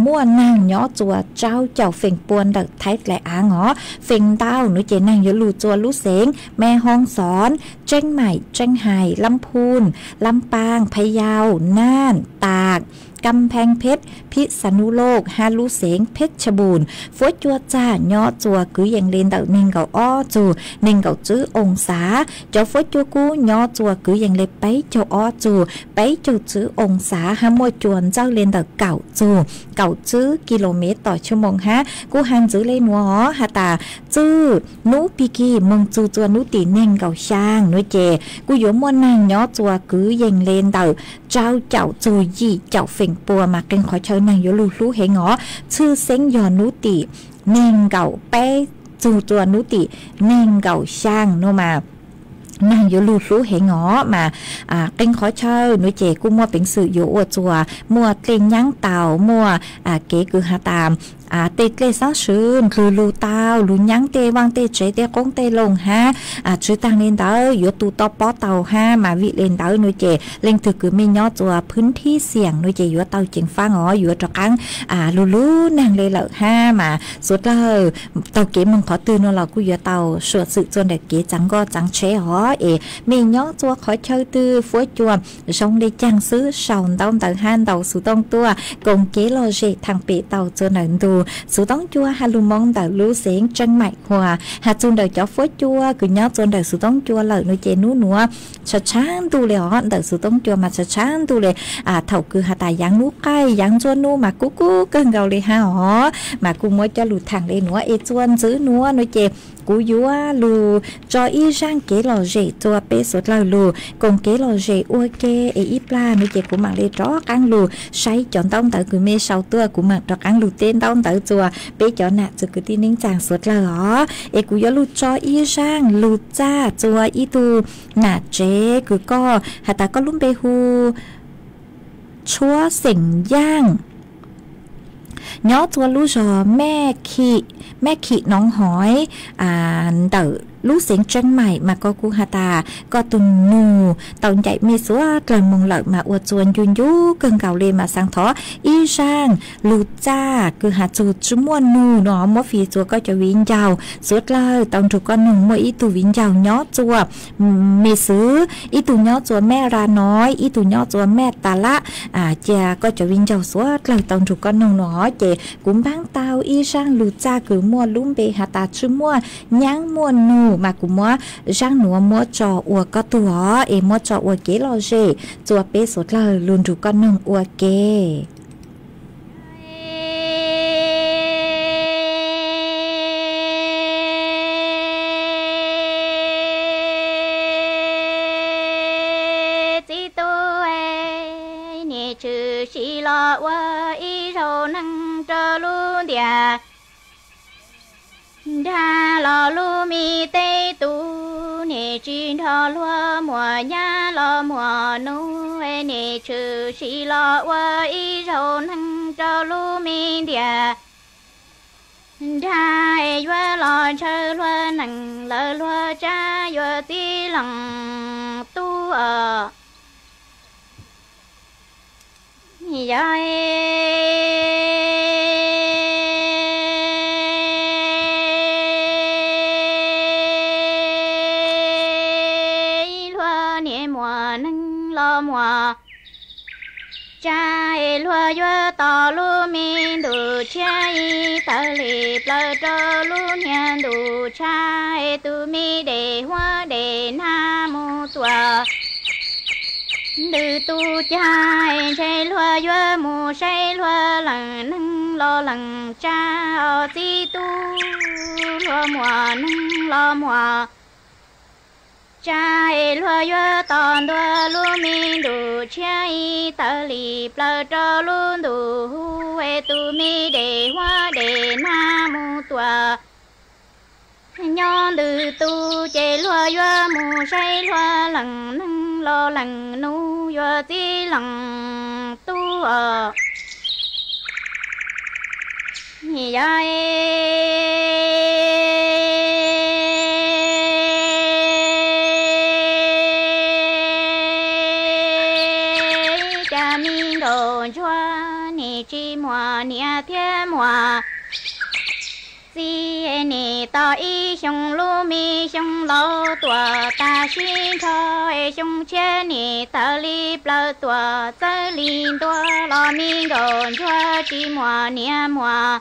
muaj naag nyob txuas rau caum feem pua ntawm Thaib dlaim aav os. Feem ntau nuav ces naag yuav lug txuas lub xeev Me Hoo Xov, Tseeb Maim, Tseeb Hais, Lab Phum, Lab Paaj, Pha Yau, Naaj, Taam, Kam Pheej Pheb, Phij Xa Nub Loj hab lub xeev Pheb Tsha Npum. Fuab cua txag nyob txuas kwv yees le ntawm neeg nkaum ob txug neeg nkaum tswb oo xav. Cov fuab cua kub nyob txuas kwv yees le peb caug ob txug peb caug tswb oo xav hab muaj cua ntxawj le ntawm kaum txug kaum tswb kis lus mev tom tshua moos hab kuj has ntxwv le nuav os has tas txwj nub pig kig moog txug txuas nub tim neeg nkaum xyaa nuav ces kuj yuav muaj naag nyob txuas kwv yees le ntawm rau caum txug yim caum feem pua mas qee qhov chaw naag yuav lug hlub heev os. Tshwj xeeb yog nub tim neeg nkaum peb txug txuas nub tim neeg nkaum xyaa nuav mas naag yuav lug hlub heev os mas qee qhov chaw nuav ces kuj muaj peev xwm yuav ua txuas muaj dlej nyaab tau muaj kev kws has tas tej dlej xaab swv ndlwg lug tau lug nyaab tej vaaj tej tsev tej qoob tej loo hab tsi taag le ntawd yuav tu toj pob tau hab mas vim le ntawd nuav ces leej twg kws mej nyob txuas phwb thib xiam nuav ces yuav tau ceev faab os yuav rov qaab lug lub naag le lawm hab mas suav dlawg taug kev moog qhov twg nuav los kuj yuav tau suam xwm txuas ntawm kev txaav nkoj txaav tsheb os es mej nyob txuas qhov chaw twg fuab cua zoo le caag xwb sau ntaub ntawv hab ntaus xuv tooj tuaj koom kev lom zem thaam pem tau txuas ntawm ntu xuv tooj cua has lug moo ntawm lub xeev Tseeb Maim Hua. Has txug ntawm cov fuab cua kws nyob txuas ntawm xuv tooj cua lawm nuav ces nub nuav tshav tshav ntuj le os, ntawm xuv tooj cua mas tshav tshav ntuj le. Thaum kws has tas yaav nub qaij yaav ntsuab nub mas kub kub kawg nkaus le hab os mas kuj muab coj lug thaam le nuav es txuas ntxwv nuav nuav ces kuv yuav lug tso ib zaaj kev lom zem txuas peb suav dlawg lug koom kev lom zem ua ke es ib plag nuav ces kuv maam le rov qaab lug saib cov ntaub ntawv kws mej sau tuaj kuv maam rov qaab lug teb ntaub ntawv txuas peb cov nam txwv kwv tij neej tsaa suav dlawg os es kuv yuav lug tso ib zaaj lug txaj txuas ib tug nam tsev kws koj has tas koj lub npe hu Tshuab xeem Yaaj nyob txuas lub zog Mej Khim Noov Hoiv ntawm lub xeev Tseeb Maim mas koj kuj has tas koj tug nug tau ncaim mej suav dlawg moog lawm mas ua txuas ncu ncu kawg nkaus le mas xaav thov ib zaaj lug txaj kws has txug tsi muaj nug nuav muab fij txuas koj cov viv ncaus suav dlawg tau nrug koj nug muaj ib tug viv ncaus nyob txuas Mej Xwv, ib tug nyob txuas Mej Ra Noiv, ib tug nyob txuas Mej Tas Lab. Cia koj cov viv ncaus suav dlawg tau nrug koj nug nuav ces kuv npaab tau ib zaaj lug txaj kws muaj lub npe has tas tsi muaj nyaab muaj nug Mus mas kuv muab zaaj nuav muab tso ua koj tug os, es muab tso ua kev lom zem, txua peb suav dlawg lug nrug koj noog ua ke. Txiv tub, niam tshwm sim los ua ib zaug neeg rau lub ntiaj nrag los lub me teb tug, niam tsis nrog luag muam nyab los muam nub, niam tshwm sim los ua ib zaug neeg rau lub me ntiaj nrag, yuav los ntshaw luag neeg lawv luag tsab yuav txib leej tub os. Yog luag niam muam neeg los muam tsab, luag yuav tos lub me ntuj tshiab ib tawg li plaws rau lub niag ntuj tshab, tus me dej huab dej nag mus tuaj ntws tu cag, ntshe luag yuav mus saib luag leej neeg los leej tsab os txiv tub, luag muam neeg los muam tsab, luag yuav tos ntua lub me ntuj tshiab ib tawg li plaws rau lub ntuj huv, tus me dej huab dej nag mus tuaj nyob ntws tu, ces luag yuav mus saib luag leej neeg los leej nub yuav txib leej tub os. Yog cas me nkauj ntsuag nim tsis muaj niam thiab muaj txiv, nim tos ib xyoo lub me xyoo laus tuaj tag sib nrho, xyoo tshiab nim tawm li plaws tuaj txawj li ntua los me nkauj ntsuag tsis muaj niam muaj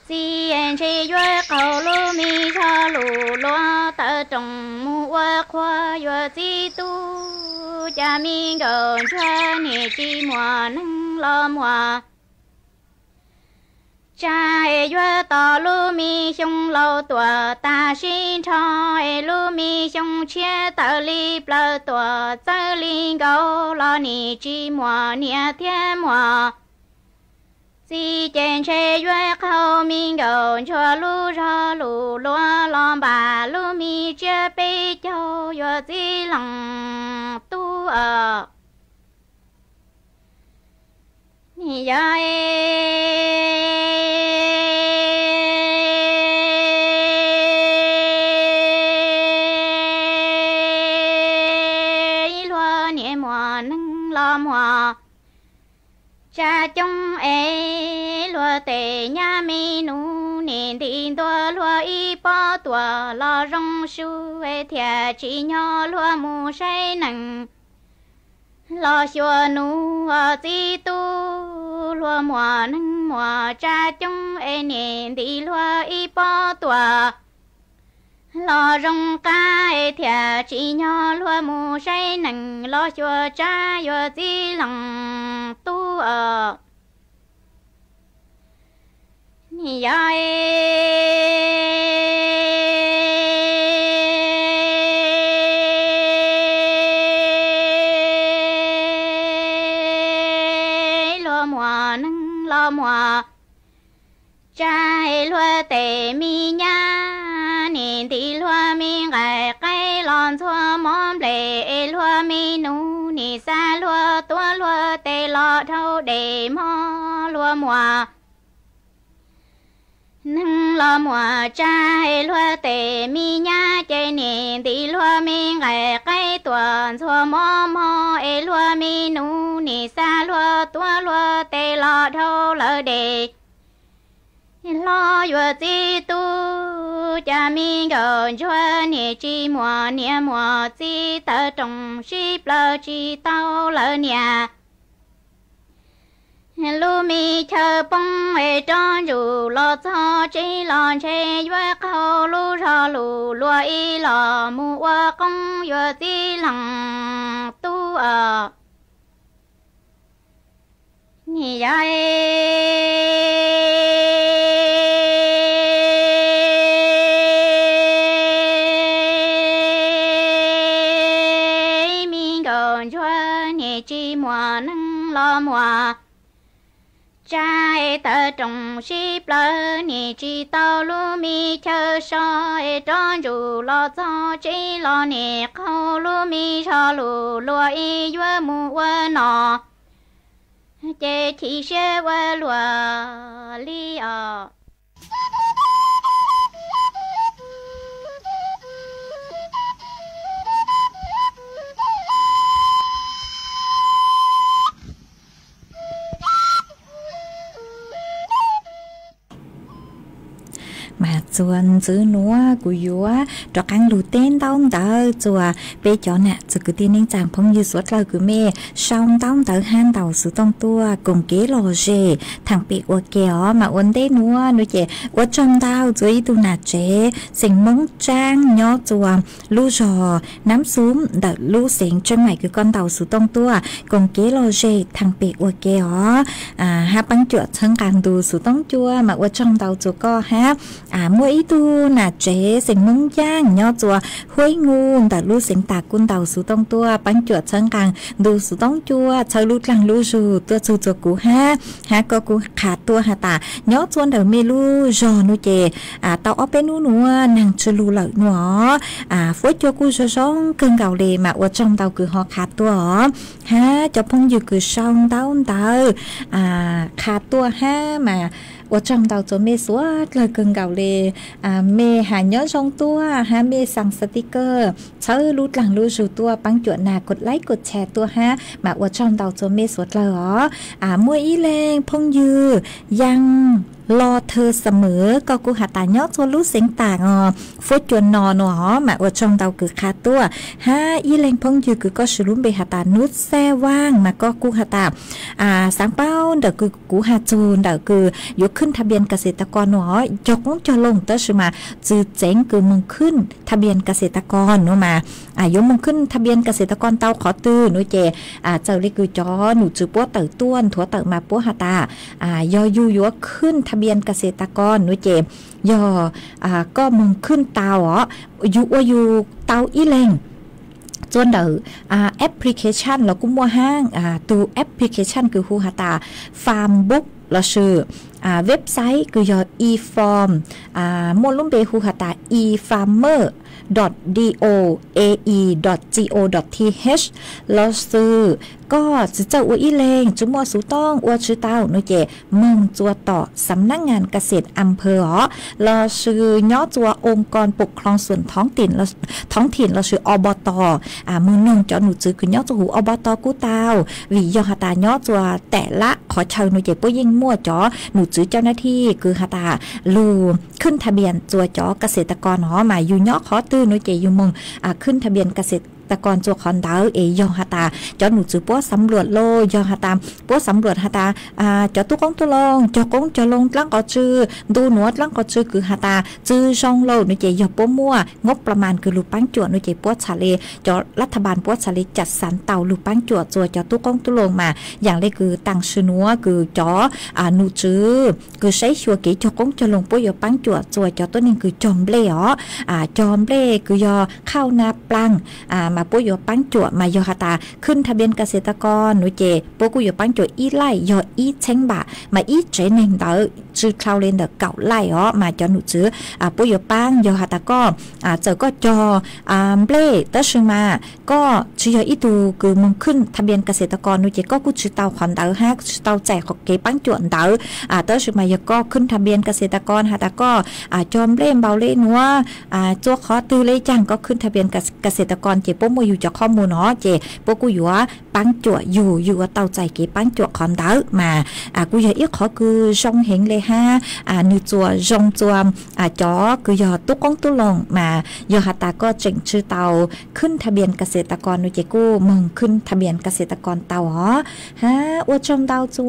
txiv, ntshe yuav qaug lub me zog lus luag tawm rooj mus ua qhua yuav txib tub, cas me nkauj ntsuag nim tsis muaj neeg los muaj tsab, yuav tos lub me xyoo laus tuaj tag sib nrho, lub me xyoo tshiab tawm li plaws tuaj txawj li nkaus los nim tsis muaj niam thiab muaj txiv, ces ntshe yuav qaug me nkauj ntsuag lub zog lus luag los npam lub me tsiab peb caug yuav txib leej tub os. Yog luag niam muaj neeg los muaj tsab coob es luag tej nyab me nus nim nti ntua luag ib pob tuaj los zoo su, thiaj tsim nyog luag mus saib neeg los xyuas nus os txiv tub, luag muaj neeg muaj tsab coob es nim nti luag ib pob tuaj los zoo qab, thiaj tsim nyog luag mus saib neeg los xyuas tsab yuav txib leej tub os. Yog luag muaj neeg los muaj tsab, luag tej me nyab nim nti luag me nqaij qaib los ntxhua mov nplej, luag me nus nim xa luag tuav luag tej los dhau dej mog, luag muaj neeg los muaj tsab, luag tej me nyab ces nim nti luag me nqaij qaib tuaj ntxhua mov mog, es luag me nus nim xa luag tuav luag tej los dhau lawv dej. Hlob yuav txib tub, cas me nkauj ntsuag nim tsis muaj niam muaj txiv, tawm rooj sib plaws tsis tau lawv niam. Lub me chaw poob es rov ntsuj los txog tsev los ntshe yuav qaug lub zog lus luag ib los mus ua qoob yuav txib leej tub os. Nim yog me nkauj ntsuag nim tsis muaj neeg los muaj tsav, es tawv rooj sib plawv nim tsis tau lub me chaw so, es rov ntsuj los txog tsev los nim qaug lub me zog lus luag ib yuav mus ua no, ces chim siab ua luaj li os. Mas txuas ntxiv nuav kuv yuav rov qab lug teb ntaub ntawv txuas peb cov nam txiv kwv tij neej tsaa phooj ywg suav dlawg kws mej sau ntaub ntawv hab ntaus xuv tooj tuaj koom kev lom zem thaam pem ua ke os. Mas ua ntej nuav nuav ces ua tsaug ntau txuas ib tug nam tsev xeem Moob Tsaab nyob txuas lub zog Nam Xum ntawm lub xeev Tsheej Maim kws koj ntaus xuv tooj tuaj koom kev lom zem thaam pem ua ke os, hab paab cuam txhawb nqaa ntu xuv tooj cua. Mas ua tsaug ntau txuas koj hab muaj ib tug nam tsev xeem Moob Yaaj nyob txuas Huab Ib Ngu ntawm lub xeev Tas kuj ntaus xuv tooj tuaj paab cuam txhawb nqaa ntu xuv tooj cua, txhawb lub dlaag lub zug tuaj txug txuas kuv hab, hab koj kuj qha tuaj has tas nyob txuas ntawm mej lub zog nuav ces tau ob peb nub nuav naag tsi lug lawm nuav os. Fuab cua kuj zoo zoo kawg nkaus le, mas ua tsaug ntau kws ho qha tuaj os. Hab cov phooj ywg kws sau ntaub ntawv qha tuaj hab mas ua tsaug ntau txuas mej suav dlawg kawg nkaus le. Mej has nyob zoo tuaj hab mej xaa sticker, txhawb lub dlaag lub zug tuaj paab cuam nag kod like kod share tuaj hab mas ua tsaug ntau txuas mej suav dlawg os. Muaj ib leeg phooj ywg Yaaj Lo Thawj Xamev, koj kuj has tas nyob txuas lub xeev Tas os, fuab cua no nuav os, mas ua tsaug ntau kws qha tuaj. Hab ib leeg phooj ywg kws koj swv lub npe has tas Nub Xaj Vaaj, mas koj kuj has tas xaav paub ntawm kws kuv has txug ntawm kws yuav khwj tha npias kas xes tas kos nuav os, cog qoob cog loo tab sis mas tsi txeev kws moog khwj tha npias kas xes tas kos nuav mas yuav moog khwj tha npias kas xes tas kos tau qhov twg nuav ces txawm le kws cov num tswv puab tawm tuaj nthuav tawm mas puab has tas yog yug yuav khwj tha npias kas xes tas kos nuav ces yog koj moog khwj tau os, yug ua yug tau ib leeg txuas ntawm application los kuj muaj hab, tug application kws hu has tas Farmbook lossis website kws yog eFarm, muaj lub npe hu has tas eFarmer dot D O A E dot C O dot T H lossis koj tsi txawj ua ib leeg tsi muaj xuv tooj ua tsi tau nuav ces moog txuas tom สำนักงานเกษตรอำเภอ os, lossis nyob txuas องค์กรปกครองส่วนท้องถิ่น lossis อบต. Moog noog cov num tswv kws nyob txuas huv อบต kuj tau, vim yog has tas nyob txuas tam lab qhov chaw nuav ces puab yeej muaj cov num tswv เจ้าหน้าที่ kws has tas lug khwj tha npias txuas cov kas xes tas kos nuav mas yug nyob qhov twg nuav ces yug moog khwj tha npias kas xes tas kos txuas qhov ntawd es yog has tas cov num tswv puab xav luam los yog has tas puab xav luam has tas cov tub qoob tub loo cog qoob cog loo dlaab qhov tsw, ntu nuav dlaab qhov tsw kws has tas tsi zoo lawm nuav ces yog puab muaj งบประมาณ kws lug paab cuam nuav ces puab txhad le, cov รัฐบาล puab txhad le จัดสรร tau lug paab cuam txuas cov tub qoob tub loo mas yaam le kws taam sim nuav kws cov num tswv kws saib xyuas kev cog qoob cog loo puab yuav paab cuam txuas cov tuab neeg kws cog nplej os, cog nplej kws yog ข้าวนาปรัง mas puab yuav paab cuam mas yog has tas khwj tha npias kas xes tas kos nuav ces puab kuj yuav paab cuam ib laij yog ib txheeb npam mas ib tsev neeg ntawd tsi dlhau le ntawm kaum laij os mas cov num tswv puab yuav paab. Yog has tas koj txawm koj cog nplej tab sis mas koj tsi yog ib tug kws moog khwj tha npias kas xes tas kos nuav ces koj kuj tsi tau qhov ntawd hab tsi tau txais kev paab cuam ntawd. Tab sis mas yog koj khwj tha npias kas xes tas kos has tas koj cog nplej npaum le nuav, txuas qhov twg le caag koj khwj tha npias kas xes tas kos ces puab muaj yug cov qhov muag nuav ces puab kuj yuav paab cuam yug, yug ua tau txais kev paab cuam qhov ntawd mas kuj yog ib qhov kws zoo heev le. hab, nwg txuas zoo txuas cov kws yog tub qoob tub loo mas yog has tas koj tseem tsi tau khwb thaj npias kas xes tas kos no ces kuj moog khwb thaj npias kas xes tas kos tau os. Hab ua tsaug ntau txug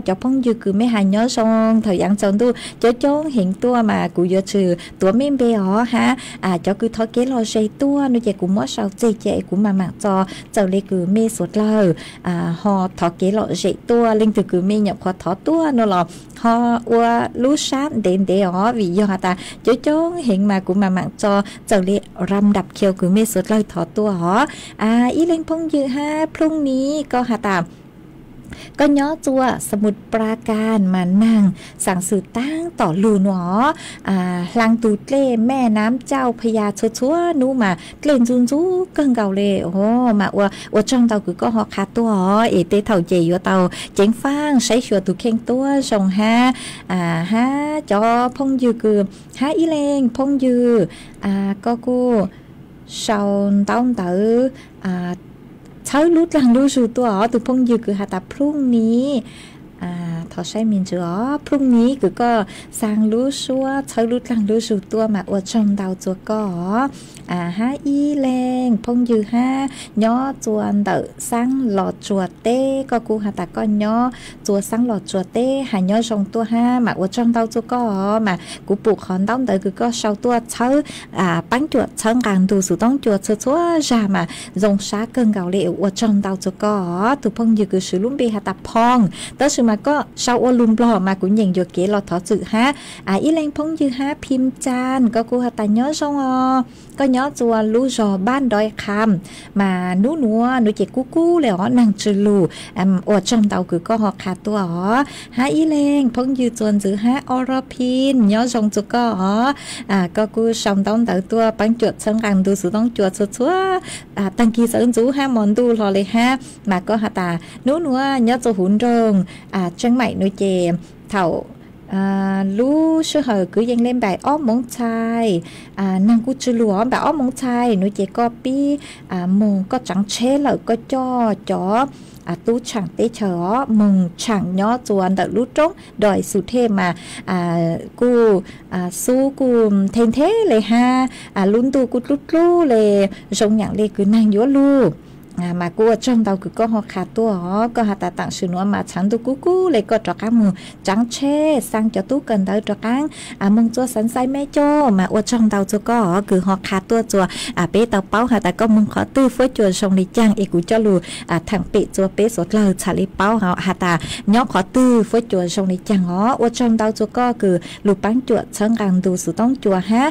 cov phooj ywg kws mej has nyob zoo thaum yaav tsaus ntuj coob coob heev tuaj mas kuv yuav tsi tuav mej npe os hab cov kws thov kev lom zem tuaj no ces kuv muab sau tseg ca es kuv maam maam tso txawm le kws mej suav dlawg ho thov kev lom zem tuaj. Leej twg kws mej nyuam qhuav thov tuaj no los ho ua lub sab ntev ntev os vim yog has tas coob coob heev mas kuv maam maam tso txawm le ram dap khiau kws mej suav dlawg thov tuaj os. Ib leeg phooj ywg hab plooj ni koj has tas koj nyob txuas Samut Prakan mas naag xaam xwm taab tom lug nuav, hlaang tug dlej Mej Naab Cauj Phayaas txhua txhua nub mas dlej ntxu ntxu kawg nkaus le. Mas ua tsaug ntau kws koj ho qha tuaj os es tej thaum ces yuav tau ceev faaj saib xyuas tug kheej tuab zoo hab. Hab cov phooj ywg kws, hab ib leeg phooj ywg koj kuj sau ntaub ntawv txhawb lub dlaag lub zug tuaj os. Tug phooj ywg kws has tas plooj ni, thov saib me ntsis os, plooj ni kws koj xaa lub suab txhawb lub dlaag lub zug tuaj mas ua tsaug ntau txug koj os. Hab ib leeg phooj ywg hab nyob txuas ntawm Xaab Los Tsuas teb, koj kuj has tas koj nyob txuas Xaab Los Tsuas teb has nyob zoo tuaj hab mas ua tsaug ntau txug koj os. Mas kuv pum qhov ntaub ntawv kws koj sau tuaj txhawb paab cuam txhawb nqaa ntug xuv toob cua txhua txhua zag mas zoo sab kawg nkaus le, ua tsaug ntau txug koj os. Tug phooj ywg kws swv lub npe has tas Phoo, tab sis mas koj sau ua lug Nplog mas kuv nyeem yuam kev los thov txim hab. Ib leeg phooj ywg hab Phim Caa, koj kuj has tas nyob zoo os, koj nyob txuas lub zog Npab Nroi Qham mas nub nuav nuav ces kub kub le os, naag tsw lug. Ua tsaug ntau kws koj ho qha tuaj os. Hab ib leeg phooj ywg txuas ntxiv hab Oro Phin, nyob zoo txug koj os. Koj kuj sau ntaub ntawv tuaj paab cuam txhawb nqaa ntug xuv toob cua txhua txhua taag kig txawv ntxuv hab mos ntuj hlo le hab mas koj has tas nub nuav nyob txuas huv nroog Tseeb Maim nuav ces thaum lub sij hawm kwv yees le npaum ob moos txhais, naag kuj tsw lug os, npaum ob moos txhais nuav ces koj pib moog koj tsaav tsheb lawm koj coj cov tub tshaam teb chaws os moog tshaam nyob txuas ntawm lub roob Doi Xu Thej mas kuj xub kuj nthe nthe le hab lub ntuj kuj dlub dlub le, zoo nyaam le kws naag yuav lug. Mas kuj ua tsaug ntau kws koj ho qha tuaj os. Koj has tas taam sim nuav mas txhaav ntuj kub kub le koj rov qaab moog tsaav tsheb xaa cov tub kawm ntawv rov qaab moog txuas Xaav Xais Mej Coj mas ua tsaug ntau txug koj os kws ho qha tuaj txuas peb tau paub has tas koj moog qhov twg fuab cua zoo le caag es kuv coj lug thaam pem txuas peb suav dlawg txhaj le paub has tas nyob qhov twg fuab cua zoo le caag os. Ua tsaug ntau txug koj kws lug paab cuam txhawb nqaa ntug xuv toob cua hab.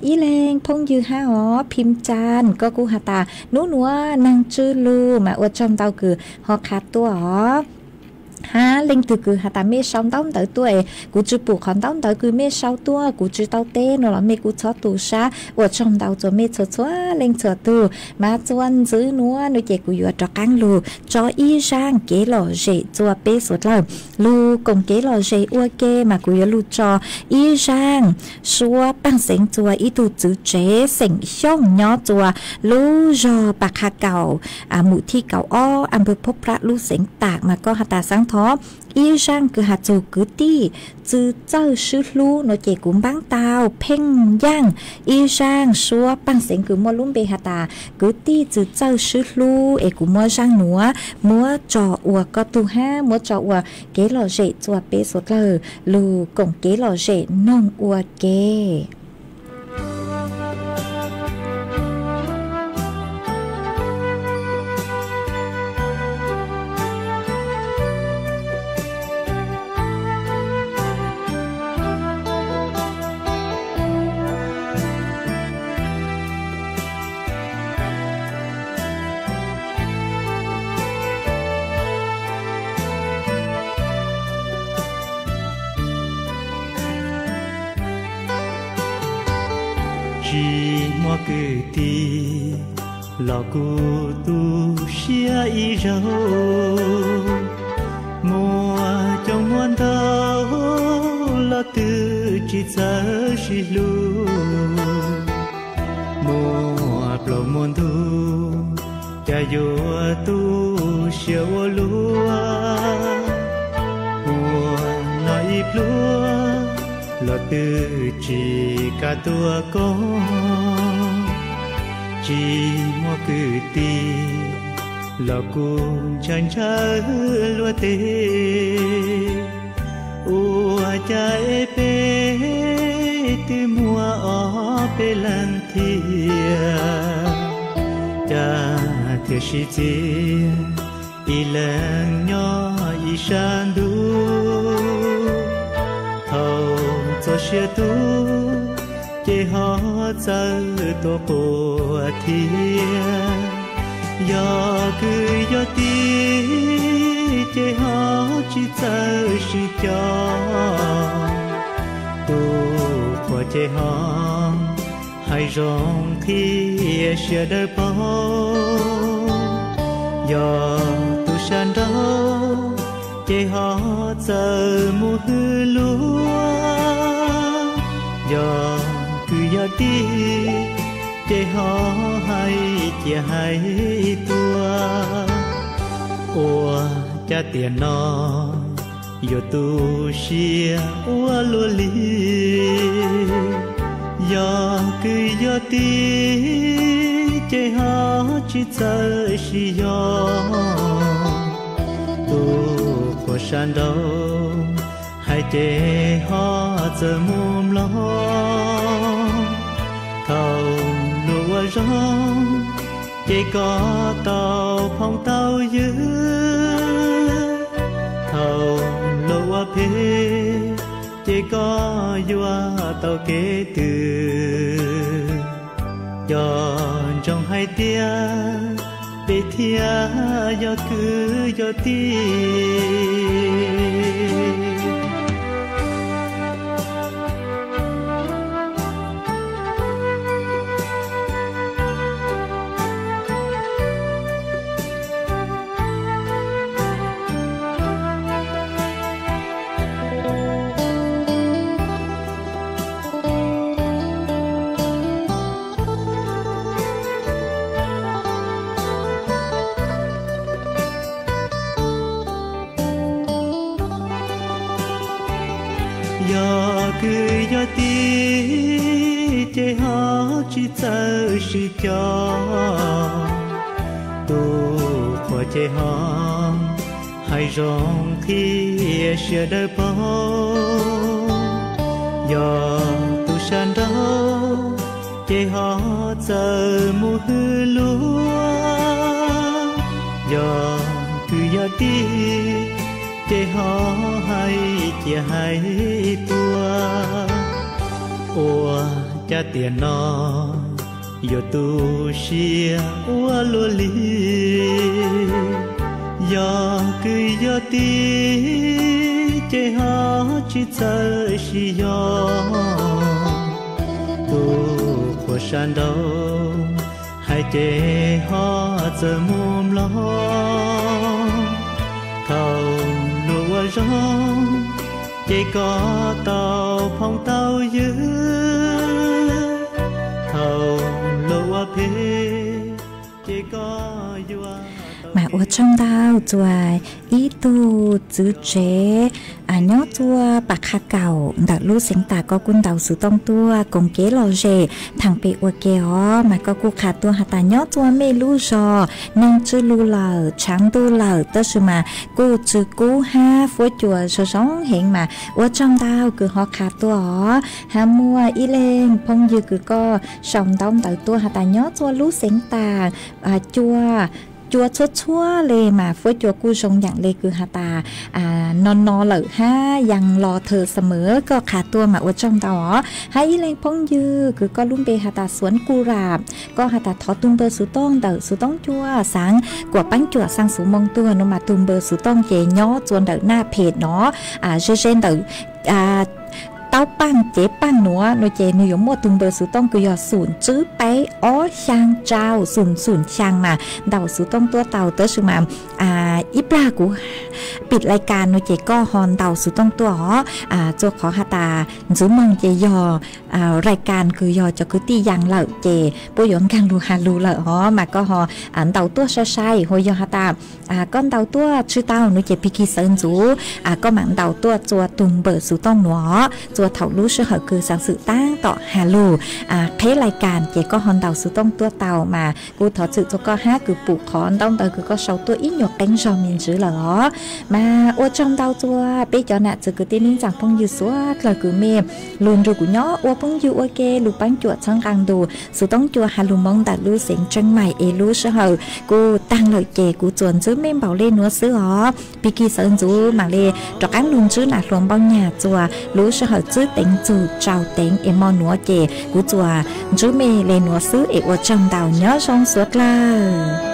Ib leeg phooj ywg hab os Phim Caa, koj kuj has tas nub nuav naag tsw lug mas ua tsaug ntau kws ho qha tuaj os. Hab leej twg kws has tas mej sau ntaub ntawv tuaj es kuv tsw pum qhov ntaub ntawv kws mej sau tuaj kuv tsw tau teb no los mej kuj txhob tu sab, ua tsaug ntau txuas mej txhua txhua leej txhua tug. Mas txuas ntxiv nuav nuav ces kuv yuav rov qaab lug tso ib zaaj kev lom zem txuas peb suav dlawg. Lug koom kev lom zem ua ke mas kuv yuav lug tso ib zaaj suab paaj xeev txuas ib tug txwv tsev xeem Xyooj nyob txuas lub zog Pas Qha Kaum, Mus Thij Kaum Ob, Anpawg Phob Plab lub xeev Tam mas koj has tas xaav thov ib zaaj kws has txug kwv tij txwv txawj swb hlub no ces kuv npaab tau Pheej Yaaj ib zaaj suab paaj xeev kws muaj lub npe has tas kwv tij txwv txawj swb hlub es kuv muab zaaj nuav muab tso ua koj tug hab muab tso ua kev lom zem txuas peb suav dlawg lug koom kev lom zem noog ua ke. Tsis muaj kwv tij los kuv tu siab ib zaug, muaj coob muaj ntau los twb tsis txawj sib hlub, muaj plaub muaj ntug cas yuav tu siab ua luaj, muaj no ib pluag Tsis kam tuaj koj, tsis muaj kwv tij, los kuj ntshaw ntshaw luag teb. Ua cas es peb twb muaj ob peb leeg thiab, cas thiaj sib txiav ib leeg nyob ib sab ntuj. Thaum txog siav tuaj ces ho txawj tuaj quaj thiab. Yog kwv yog tij ces ho tsis txawj sib cog. Tus qhuas ces ho hais zoo qhia sawv daws paub. Yog tus sab nraud ces ho txawj mus hwm luag. Yog kwv yog tij ces ho hais cia hais tuaj. Ua cas tiam no yuav tu siab ua luaj li. Yog kwv yog tij ces ho tsis txawj sib yog. Tus qhuas sab nraud hais ces ho txawj mus mloog. Thaum luag ua zoo ces koj tau phooj tau ywg. Thaum luag ua phem ces koj yuav tau kev twg. Cov ntsoov hais tias peb thiaj yog kwv yog tij. Yog kwv yog tij ces ho tsis txawj sib cog. Tus qhuas ces ho hais zoo qhia sawv daws paub. Yog tus sab nraud ces ho txawj mus hwm luag. Yog kwv yog tij ces ho hais cia hais tuaj. Ua cas tiam no yuav tu siab ua luaj li. Yog kwv yog tij ces ho tsis txawj sib yog. Tus qhuas sab nraud hais ces ho txawj mus mloog. Thaum luag ua zoo ces koj tau phooj tau ywg. Thaum luag ua phem ces koj yuav tau. Mas ua tsaug ntau txuas ib tug txwv tsev nyob txua pas qha kaum ntawm lub xeev tas, koj kuj ntaus xov tooj tuaj koom kev lom zem theem pem ua ke os. Mas koj kuj qha tuaj has tas nyob txua mej lub zos neeg tsw lug lawm, tshav ntuj lawm, tab sis mas kuj tsw kub hab fuab cua zoo zoo heev. Mas ua tsaug ntau kws ho qha tuaj os. Hab muaj ib leeg phooj ywg kws koj sau ntaub ntawv tuaj has tas nyob txua lub xeev tas cua, cua txhua txhua le mas fuab cua kuj zoo yaam le kws has tas no no lawm hab yaas los thawm xab mawv. Koj qha tuaj mas ua tsaug ntau os. Hab ib leeg phooj ywg kws koj lub npe has tas Xuav Kuj Lam, koj has tas thov tug npawb xov tooj ntawm xov tooj cua xaav kuas paab cuam xaa xuv moo tuag no mas tug npawb xov tooj ces nyob txua ntawm naj phem no, ze ze ntawm taub paaj cev paaj nuav no ces nwg yuav muaj tug npawb xov tooj kws yog xum tswb peb ob xyaa tsau xum xum xyaa mas ntaus xov tooj tuaj tau. Tab sis mas ib plag kuv pim lais kas no ces koj ho ntaus xov tooj tuaj os. Txua qhov has tas ntxwv moog ces yog lais kas kws yog cov kwv tij yaas lawm ces puab yuav nkaag lug has lug lawm os. Mas koj ho ntaus tuaj sai sai, hu yog has tas koj ntaus tuaj tsi tau no ces pig kig xawv ntxuv, koj maam ntaus tuaj txua tug npawb xov tooj nuav os. Txua thaum lub sij hawm kws xaav xwm taab tom has lug qheb lais kas ces koj ho ntaus xuv tooj tuaj tau mas kuv thov txim txug koj hab kws pum qhov ntaub ntawv kws koj sau tuaj ib nyuag qeeb zog me ntsis lawm os. Mas ua tsaug ntau txug peb cov nam txiv kwv tij neej tsaa phooj ywg suav dlawg kws mej lug nrug kuv nyob ua phooj ywg ua ke lug paab cuam txhawb nqaa ntu xuv tooj cua has lug moo ntawm lub xeev Tseeb Mais es lub sij hawm kuj taag lawm ces kuv txuas ntsib mej npaum le nuav xwb os. Pig kig sawv ntxuv maam le rov qaab lug ntsib nam hluas Npauj Nyag txua lub sij hawm txwb teev txug tsau teev es mo nuav ces kuv txuas ntsib mej le nuav xwb es ua tsaug ntau nyob zoo suav dlawg.